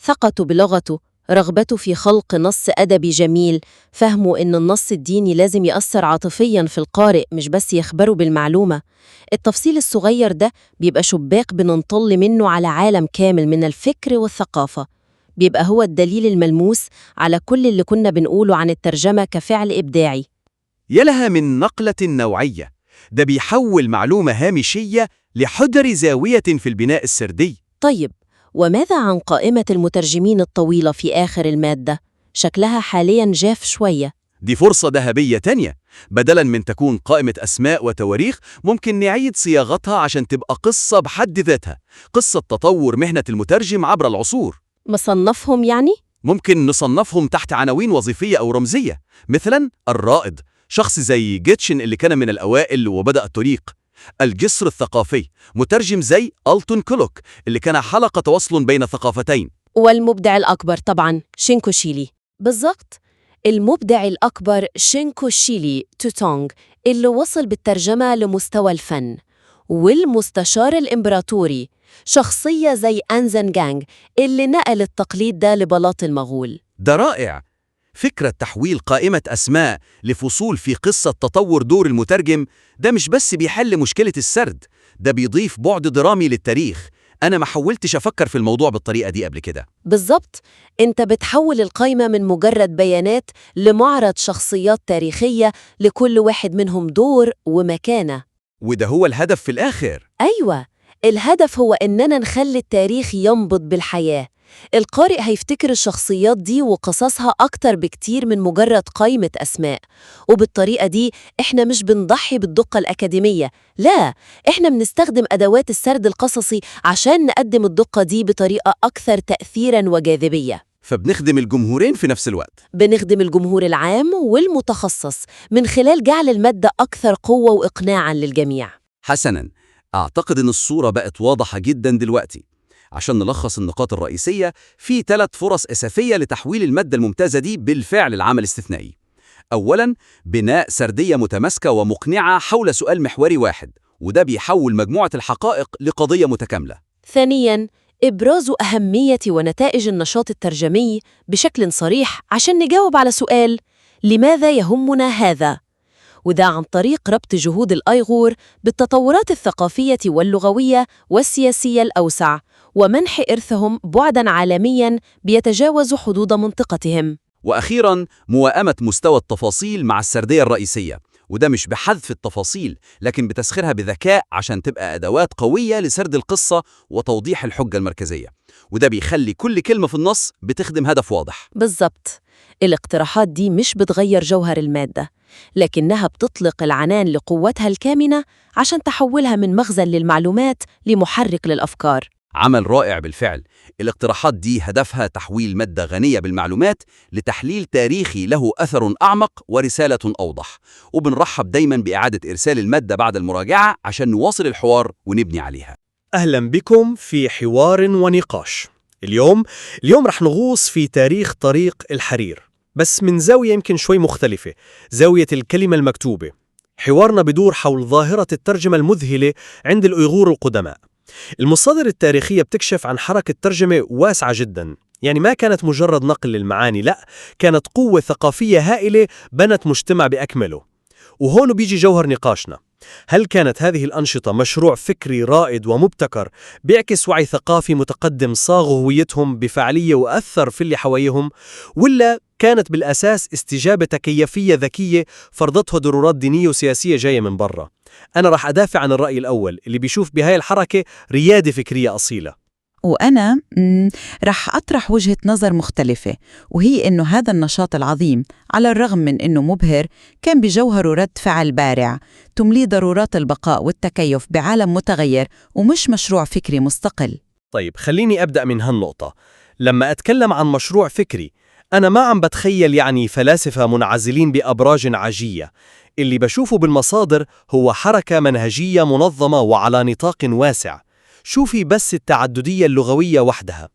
ثقته بلغته، رغبته في خلق نص أدبي جميل، فهمه إن النص الديني لازم يأثر عاطفياً في القارئ مش بس يخبره بالمعلومة. التفصيل الصغير ده بيبقى شباك بننطل منه على عالم كامل من الفكر والثقافة. بيبقى هو الدليل الملموس على كل اللي كنا بنقوله عن الترجمة كفعل إبداعي. يلها من نقلة نوعية. ده بيحول معلومة هامشية لحجر زاوية في البناء السردي. طيب، وماذا عن قائمة المترجمين الطويلة في آخر المادة؟ شكلها حالياً جاف شوية. دي فرصة ذهبية تانية. بدلاً من تكون قائمة أسماء وتواريخ، ممكن نعيد صياغتها عشان تبقى قصة بحد ذاتها، قصة تطور مهنة المترجم عبر العصور. مصنفهم يعني؟ ممكن نصنفهم تحت عناوين وظيفية أو رمزية، مثلاً الرائد، شخص زي جيتشن اللي كان من الأوائل وبدأ الطريق. الجسر الثقافي، مترجم زي ألتون كولوك اللي كان حلقة تواصل بين ثقافتين. والمبدع الأكبر طبعاً شينكو شيلي. بالضبط، المبدع الأكبر شينكو شيلي توتونغ اللي وصل بالترجمة لمستوى الفن. والمستشار الإمبراطوري، شخصية زي أنزن جانج اللي نقل التقليد ده لبلاط المغول. ده رائع. فكرة تحويل قائمة أسماء لفصول في قصة تطور دور المترجم ده مش بس بيحل مشكلة السرد، ده بيضيف بعد درامي للتاريخ. أنا ما حاولتش أفكر في الموضوع بالطريقة دي قبل كده. بالظبط، أنت بتحول القائمة من مجرد بيانات لمعرض شخصيات تاريخية لكل واحد منهم دور ومكانة. وده هو الهدف في الآخر. أيوة، الهدف هو إننا نخلي التاريخ ينبض بالحياة. القارئ هيفتكر الشخصيات دي وقصصها أكتر بكتير من مجرد قائمة أسماء. وبالطريقة دي إحنا مش بنضحي بالدقة الأكاديمية، لا، إحنا بنستخدم أدوات السرد القصصي عشان نقدم الدقة دي بطريقة أكثر تأثيراً وجاذبية. فبنخدم الجمهورين في نفس الوقت. بنخدم الجمهور العام والمتخصص من خلال جعل المادة أكثر قوة وإقناعاً للجميع. حسناً، أعتقد إن الصورة بقت واضحة جداً دلوقتي. عشان نلخص النقاط الرئيسية، في 3 فرص أساسية لتحويل المادة الممتازة دي بالفعل لعمل استثنائي. أولاً، بناء سردية متماسكة ومقنعة حول سؤال محوري واحد، وده بيحول مجموعة الحقائق لقضية متكاملة. ثانياً، إبراز أهمية ونتائج النشاط الترجمي بشكل صريح عشان نجاوب على سؤال لماذا يهمنا هذا؟ وده عن طريق ربط جهود الأيغور بالتطورات الثقافية واللغوية والسياسية الأوسع، ومنح إرثهم بعداً عالمياً بيتجاوز حدود منطقتهم. وأخيراً، موائمة مستوى التفاصيل مع السردية الرئيسية، وده مش بحذف التفاصيل، لكن بتسخيرها بذكاء عشان تبقى أدوات قوية لسرد القصة وتوضيح الحجة المركزية، وده بيخلي كل كلمة في النص بتخدم هدف واضح. بالضبط، الاقتراحات دي مش بتغير جوهر المادة، لكنها بتطلق العنان لقوتها الكامنة عشان تحولها من مخزن للمعلومات لمحرك للأفكار. عمل رائع بالفعل. الاقتراحات دي هدفها تحويل مادة غنية بالمعلومات لتحليل تاريخي له أثر أعمق ورسالة أوضح. وبنرحب دايما بإعادة إرسال المادة بعد المراجعة عشان نواصل الحوار ونبني عليها. أهلا بكم في حوار ونقاش. اليوم رح نغوص في تاريخ طريق الحرير، بس من زاوية يمكن شوي مختلفة، زاوية الكلمة المكتوبة. حوارنا بدور حول ظاهرة الترجمة المذهلة عند الأيغور القدماء. المصادر التاريخية بتكشف عن حركة ترجمة واسعة جدا، يعني ما كانت مجرد نقل للمعاني، لا، كانت قوة ثقافية هائلة بنت مجتمع بأكمله. وهون بيجي جوهر نقاشنا. هل كانت هذه الأنشطة مشروع فكري رائد ومبتكر بيعكس وعي ثقافي متقدم صاغ هويتهم بفعالية وأثر في اللي حواليهم، ولا كانت بالأساس استجابة تكيفية ذكية فرضتها ضرورات دينية وسياسية جاية من برا؟ أنا راح أدافع عن الرأي الأول اللي بيشوف بهاي الحركة ريادة فكرية أصيلة. وأنا رح أطرح وجهة نظر مختلفة، وهي إنه هذا النشاط العظيم على الرغم من إنه مبهر كان بجوهره رد فعل بارع تملي ضرورات البقاء والتكيف بعالم متغير، ومش مشروع فكري مستقل. طيب خليني أبدأ من هالنقطة. لما أتكلم عن مشروع فكري أنا ما عم بتخيل يعني فلاسفة منعزلين بأبراج عاجية. اللي بشوفه بالمصادر هو حركة منهجية منظمة وعلى نطاق واسع. شوفي بس التعددية اللغوية وحدها: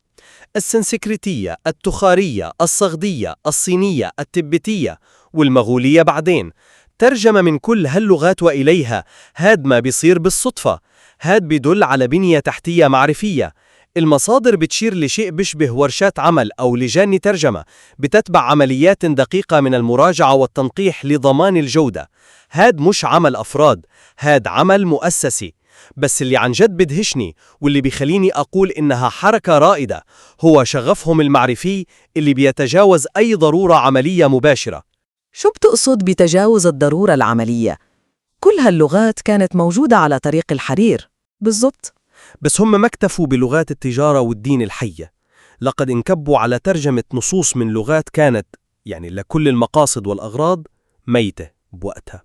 السنسكريتية، التخارية، الصغدية، الصينية، التبتية، والمغولية بعدين. ترجمة من كل هاللغات وإليها، هاد ما بيصير بالصدفة، هاد بيدل على بنية تحتية معرفية. المصادر بتشير لشيء بيشبه ورشات عمل أو لجان ترجمة بتتبع عمليات دقيقة من المراجعة والتنقيح لضمان الجودة. هاد مش عمل أفراد، هاد عمل مؤسسي. بس اللي عن جد بدهشني واللي بيخليني أقول إنها حركة رائدة هو شغفهم المعرفي اللي بيتجاوز أي ضرورة عملية مباشرة. شو بتقصد بتجاوز الضرورة العملية؟ كل هاللغات كانت موجودة على طريق الحرير. بالضبط، بس هم ما اكتفوا بلغات التجارة والدين الحية، لقد انكبوا على ترجمة نصوص من لغات كانت يعني لكل المقاصد والأغراض ميتة بوقتها.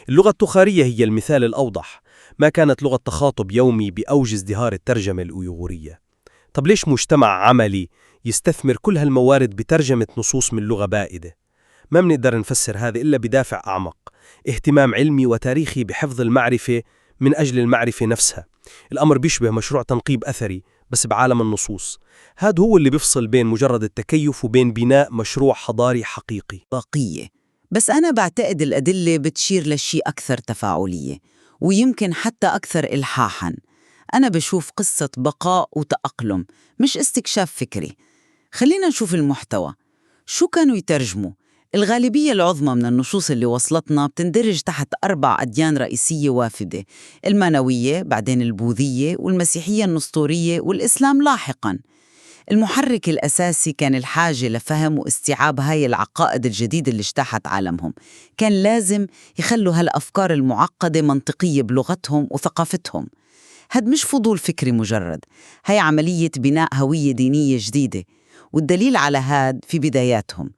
اللغة التخارية هي المثال الأوضح، ما كانت لغة تخاطب يومي بأوج ازدهار الترجمة الأيغورية. طب ليش مجتمع عملي يستثمر كل هالموارد بترجمة نصوص من لغة بائدة؟ ما بنقدر نفسر هذا إلا بدافع أعمق، اهتمام علمي وتاريخي بحفظ المعرفة من أجل المعرفة نفسها. الأمر بيشبه مشروع تنقيب أثري بس بعالم النصوص. هذا هو اللي بيفصل بين مجرد التكيف وبين بناء مشروع حضاري حقيقي. باقية. بس أنا بعتقد الأدلة بتشير لشيء أكثر تفاعلية، ويمكن حتى أكثر إلحاحاً. أنا بشوف قصة بقاء وتأقلم، مش استكشاف فكري. خلينا نشوف المحتوى. شو كانوا يترجموا؟ الغالبية العظمى من النصوص اللي وصلتنا بتندرج تحت 4 أديان رئيسية وافدة: المانوية، بعدين البوذية، والمسيحية النسطورية، والإسلام لاحقاً. المحرك الأساسي كان الحاجة لفهم واستيعاب هاي العقائد الجديدة اللي اجتاحت عالمهم. كان لازم يخلوا هالأفكار المعقدة منطقية بلغتهم وثقافتهم. هاد مش فضول فكري مجرد، هاي عملية بناء هوية دينية جديدة، والدليل على هاد في بداياتهم.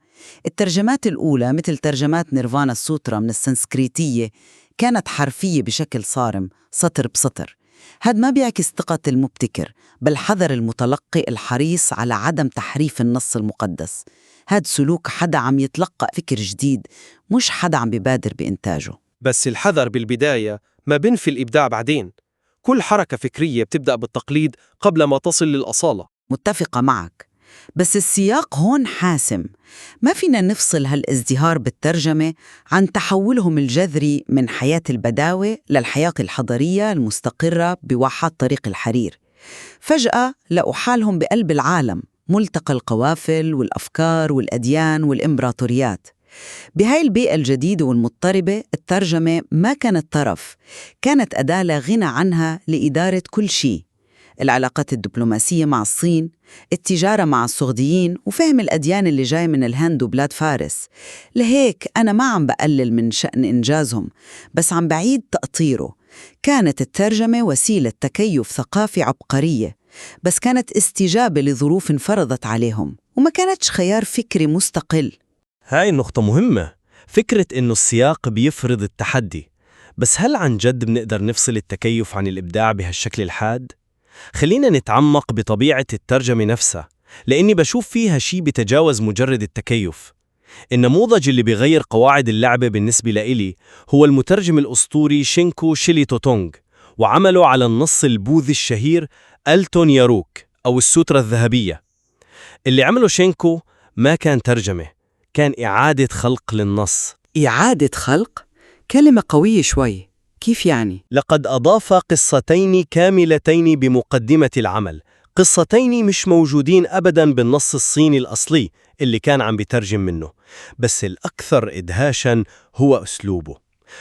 الترجمات الأولى مثل ترجمات نيرفانا السوترا من السنسكريتية كانت حرفية بشكل صارم، سطر بسطر. هاد ما بيعكس ثقة المبتكر، بل حذر المتلقي الحريص على عدم تحريف النص المقدس. هاد سلوك حدا عم يتلقى فكر جديد، مش حدا عم ببادر بإنتاجه. بس الحذر بالبداية ما بنفي الإبداع بعدين. كل حركة فكرية بتبدأ بالتقليد قبل ما تصل للأصالة. متفقة معك، بس السياق هون حاسم. ما فينا نفصل هالازدهار بالترجمة عن تحولهم الجذري من حياة البداوة للحياة الحضرية المستقرة بواحات طريق الحرير. فجأة لقوا حالهم بقلب العالم، ملتقى القوافل والأفكار والأديان والإمبراطوريات. بهاي البيئة الجديدة والمضطربة الترجمة ما كانت طرف، كانت أداة لا غنى عنها لإدارة كل شيء: العلاقات الدبلوماسية مع الصين، التجارة مع السعوديين، وفهم الأديان اللي جاي من الهند وبلاد فارس. لهيك أنا ما عم بقلل من شأن إنجازهم، بس عم بعيد تأطيره. كانت الترجمة وسيلة تكيف ثقافي عبقرية، بس كانت استجابة لظروف انفرضت عليهم، وما كانتش خيار فكري مستقل. هاي النقطة مهمة، فكرة إنه السياق بيفرض التحدي. بس هل عن جد بنقدر نفصل التكيف عن الإبداع بهالشكل الحاد؟ خلينا نتعمق بطبيعة الترجمة نفسها، لأني بشوف فيها شيء بتجاوز مجرد التكيف. النموذج اللي بيغير قواعد اللعبة بالنسبة لإلي هو المترجم الأسطوري شينكو شيلي توتونغ، وعمله على النص البوذي الشهير ألتون ياروك أو السوترا الذهبية. اللي عمله شينكو ما كان ترجمة، كان إعادة خلق للنص. إعادة خلق؟ كلمة قوية شوي، كيف يعني؟ لقد أضاف قصتين كاملتين بمقدمة العمل، قصتين مش موجودين أبداً بالنص الصيني الأصلي اللي كان عم بيترجم منه. بس الأكثر إدهاشاً هو أسلوبه.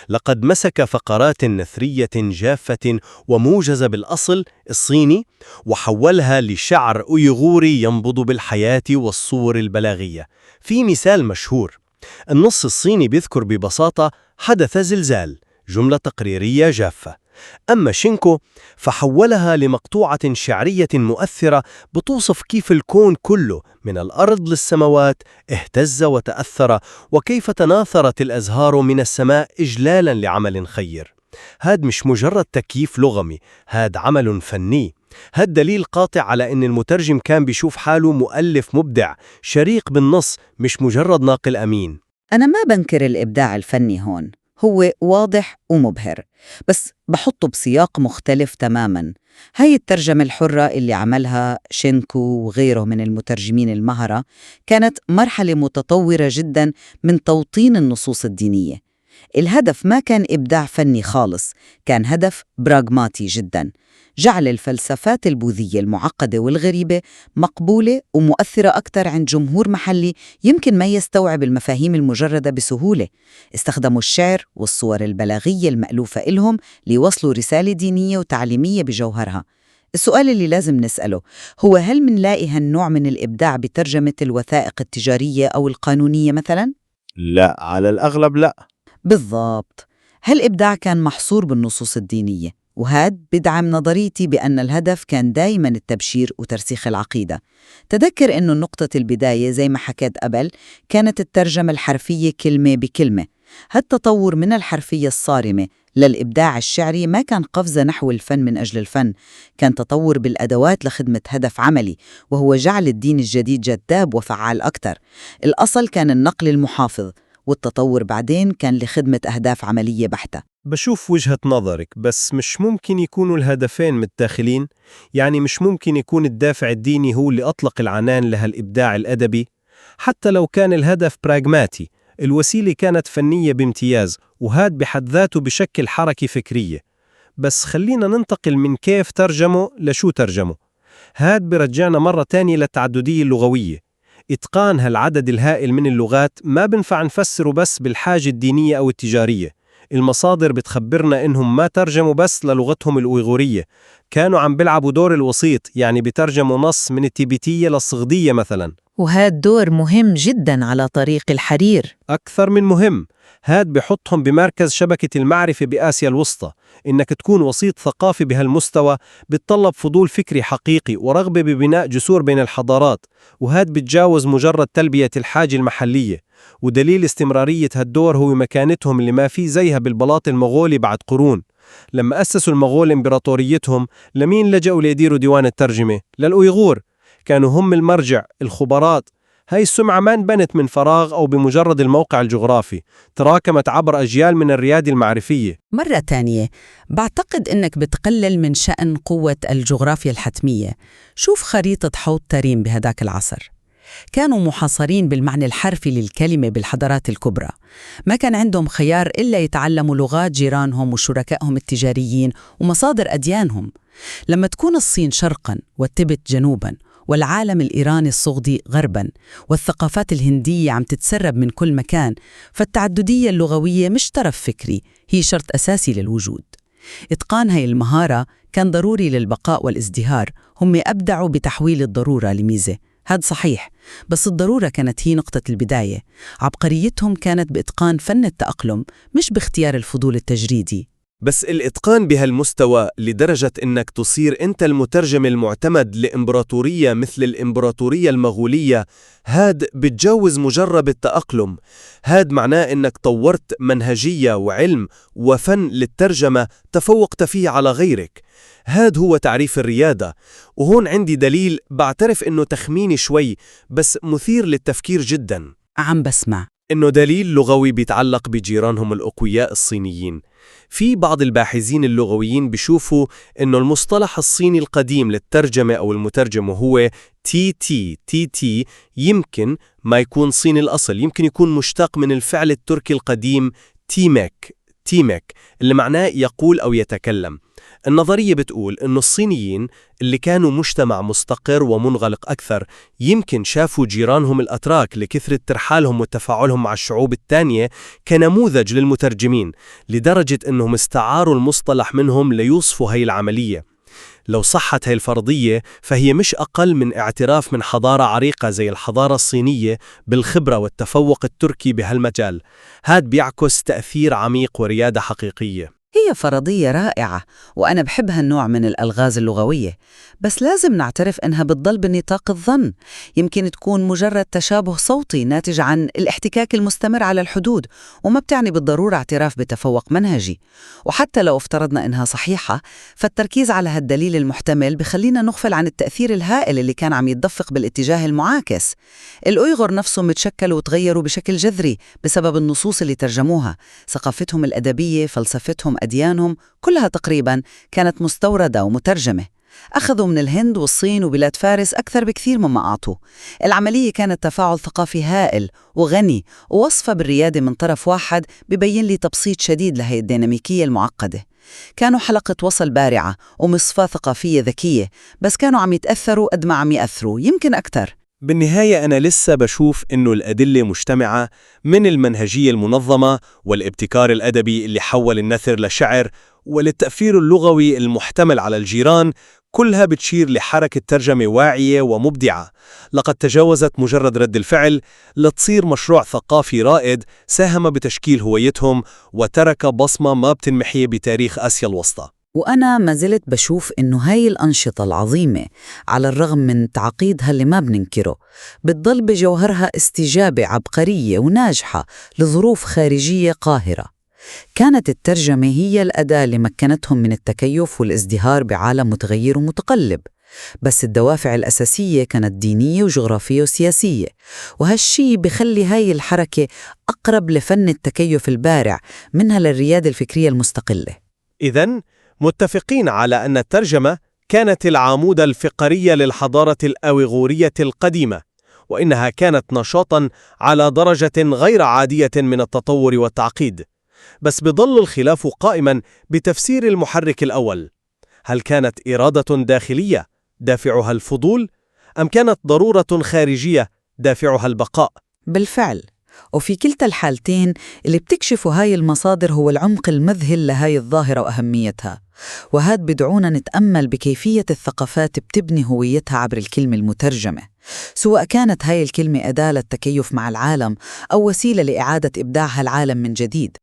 لقد مسك فقرات نثرية جافة وموجزة بالأصل الصيني وحولها لشعر أويغوري ينبض بالحياة والصور البلاغية. في مثال مشهور، النص الصيني بيذكر ببساطة حدث زلزال، جملة تقريرية جافة. أما شينكو فحولها لمقطوعة شعرية مؤثرة بتوصف كيف الكون كله من الأرض للسماوات اهتز وتأثر، وكيف تناثرت الأزهار من السماء إجلالا لعمل خير. هاد مش مجرد تكييف لغوي، هاد عمل فني. هاد دليل قاطع على إن المترجم كان بيشوف حاله مؤلف مبدع، شريك بالنص، مش مجرد ناقل أمين. أنا ما بنكر الإبداع الفني هون، هو واضح ومبهر، بس بحطه بسياق مختلف تماماً. هاي الترجمة الحرة اللي عملها شينكو وغيره من المترجمين المهرة كانت مرحلة متطورة جداً من توطين النصوص الدينية. الهدف ما كان إبداع فني خالص، كان هدف براغماتي جداً، جعل الفلسفات البوذية المعقدة والغريبة مقبولة ومؤثرة أكثر عند جمهور محلي يمكن ما يستوعب المفاهيم المجردة بسهولة. استخدموا الشعر والصور البلاغية المألوفة إلهم ليوصلوا رسالة دينية وتعليمية بجوهرها. السؤال اللي لازم نسأله هو هل منلاقي هالنوع من الإبداع بترجمة الوثائق التجارية أو القانونية مثلاً؟ لا، على الأغلب لا. بالضبط. هالإبداع كان محصور بالنصوص الدينية، وهاد بدعم نظريتي بأن الهدف كان دايماً التبشير وترسيخ العقيدة. تذكر إنه نقطة البداية زي ما حكيت قبل كانت الترجمة الحرفية كلمة بكلمة. هالتطور من الحرفية الصارمة للإبداع الشعري ما كان قفزة نحو الفن من أجل الفن، كان تطور بالأدوات لخدمة هدف عملي، وهو جعل الدين الجديد جذاب وفعال أكثر. الأصل كان النقل المحافظ، والتطور بعدين كان لخدمة أهداف عملية بحتة. بشوف وجهة نظرك، بس مش ممكن يكونوا الهدفين متداخلين؟ يعني مش ممكن يكون الدافع الديني هو اللي أطلق العنان لهالإبداع الأدبي؟ حتى لو كان الهدف براغماتي، الوسيلة كانت فنية بامتياز، وهاد بحد ذاته بشكل حركة فكرية. بس خلينا ننتقل من كيف ترجموا لشو ترجموا. هاد برجعنا مرة تانية للتعددية اللغوية. إتقان هالعدد الهائل من اللغات ما بنفع نفسره بس بالحاجة الدينية أو التجارية. المصادر بتخبرنا إنهم ما ترجموا بس للغتهم الأويغورية، كانوا عم بيلعبوا دور الوسيط، يعني بترجموا نص من التيبيتية للصغدية مثلاً. وهاد دور مهم جدا على طريق الحرير. أكثر من مهم. هاد بحطهم بمركز شبكة المعرفة بآسيا الوسطى. إنك تكون وسيط ثقافي بهالمستوى بتطلب فضول فكري حقيقي ورغبة ببناء جسور بين الحضارات، وهاد بتجاوز مجرد تلبية الحاجة المحلية. ودليل استمرارية هالدور هو مكانتهم اللي ما في زيها بالبلاط المغولي بعد قرون. لما أسسوا المغول إمبراطوريتهم، لمين لجأوا ليديروا ديوان الترجمة؟ للأويغور. كانوا هم المرجع، الخبرات. هاي السمعة ما انبنت من فراغ أو بمجرد الموقع الجغرافي، تراكمت عبر أجيال من الريادة المعرفية. مرة تانية، بعتقد إنك بتقلل من شأن قوة الجغرافيا الحتمية. شوف خريطة حوض تريم بهداك العصر. كانوا محاصرين بالمعنى الحرفي للكلمة بالحضارات الكبرى. ما كان عندهم خيار إلا يتعلموا لغات جيرانهم وشركائهم التجاريين ومصادر أديانهم. لما تكون الصين شرقاً والتبت جنوباً والعالم الإيراني الصغدي غرباً والثقافات الهندية عم تتسرب من كل مكان، فالتعددية اللغوية مش ترف فكري، هي شرط أساسي للوجود. إتقان هاي المهارة كان ضروري للبقاء والازدهار. هم أبدعوا بتحويل الضرورة لميزة، هذا صحيح، بس الضرورة كانت هي نقطة البداية. عبقريتهم كانت بإتقان فن التأقلم، مش باختيار الفضول التجريدي. بس الإتقان بهالمستوى لدرجة إنك تصير أنت المترجم المعتمد لإمبراطورية مثل الإمبراطورية المغولية، هاد بتجاوز مجرد التأقلم. هاد معناه إنك طورت منهجية وعلم وفن للترجمة تفوقت فيه على غيرك. هاد هو تعريف الريادة. وهون عندي دليل بعترف إنه تخميني شوي، بس مثير للتفكير جداً. عم بسمع. إنه دليل لغوي بيتعلق بجيرانهم الأقوياء الصينيين. في بعض الباحثين اللغويين بيشوفوا إنه المصطلح الصيني القديم للترجمة أو المترجم وهو تي تي تي تي يمكن ما يكون صيني الأصل، يمكن يكون مشتق من الفعل التركي القديم تيمك تيمك، اللي معناه يقول أو يتكلم. النظرية بتقول إنه الصينيين اللي كانوا مجتمع مستقر ومنغلق أكثر يمكن شافوا جيرانهم الأتراك لكثرة ترحالهم وتفاعلهم مع الشعوب الثانية كنموذج للمترجمين، لدرجة إنهم استعاروا المصطلح منهم ليوصفوا هاي العملية. لو صحت هاي الفرضية فهي مش أقل من اعتراف من حضارة عريقة زي الحضارة الصينية بالخبرة والتفوق التركي بهالمجال. هاد بيعكس تأثير عميق وريادة حقيقية. هي فرضية رائعة، وأنا بحب هالنوع من الألغاز اللغوية، بس لازم نعترف إنها بتضل بنطاق الظن. يمكن تكون مجرد تشابه صوتي ناتج عن الاحتكاك المستمر على الحدود، وما بتعني بالضرورة اعتراف بتفوق منهجي. وحتى لو افترضنا إنها صحيحة، فالتركيز على هالدليل المحتمل بخلينا نغفل عن التأثير الهائل اللي كان عم يتدفق بالاتجاه المعاكس. الأويغور نفسهم تشكلوا وتغيروا بشكل جذري بسبب النصوص اللي ترجموها. ثقافتهم الأدبية، فلسفتهم، أديانهم كلها تقريباً كانت مستوردة ومترجمة. أخذوا من الهند والصين وبلاد فارس أكثر بكثير مما أعطوا. العملية كانت تفاعل ثقافي هائل وغني، ووصفة بالريادة من طرف واحد ببين لي تبسيط شديد لهي الديناميكية المعقدة. كانوا حلقة وصل بارعة ومصفاة ثقافية ذكية، بس كانوا عم يتأثروا قد ما عم يأثروا، يمكن أكثر. بالنهاية أنا لسه بشوف إنه الأدلة مجتمعة، من المنهجية المنظمة والابتكار الأدبي اللي حول النثر لشعر وللتأثير اللغوي المحتمل على الجيران، كلها بتشير لحركة ترجمة واعية ومبدعة لقد تجاوزت مجرد رد الفعل لتصير مشروع ثقافي رائد ساهم بتشكيل هويتهم وترك بصمة ما بتنمحي بتاريخ آسيا الوسطى. وأنا ما زلت بشوف إنه هاي الأنشطة العظيمة، على الرغم من تعقيدها اللي ما بننكره، بتضل بجوهرها استجابة عبقرية وناجحة لظروف خارجية قاهرة. كانت الترجمة هي الأداة اللي مكنتهم من التكيف والازدهار بعالم متغير ومتقلب، بس الدوافع الأساسية كانت دينية وجغرافية وسياسية، وهالشي بخلي هاي الحركة أقرب لفن التكيف البارع منها للريادة الفكرية المستقلة. إذن متفقين على أن الترجمة كانت العمود الفقري للحضارة الأويغورية القديمة، وإنها كانت نشاطاً على درجة غير عادية من التطور والتعقيد. بس بظل الخلاف قائماً بتفسير المحرك الأول. هل كانت إرادة داخلية دافعها الفضول، أم كانت ضرورة خارجية دافعها البقاء. بالفعل، وفي كلتا الحالتين اللي بتكشفه هاي المصادر هو العمق المذهل لهاي الظاهرة وأهميتها، وهاد بدعونا نتأمل بكيفية الثقافات بتبني هويتها عبر الكلمة المترجمة، سواء كانت هاي الكلمة أداة للتكيف مع العالم أو وسيلة لإعادة إبداع هالعالم من جديد.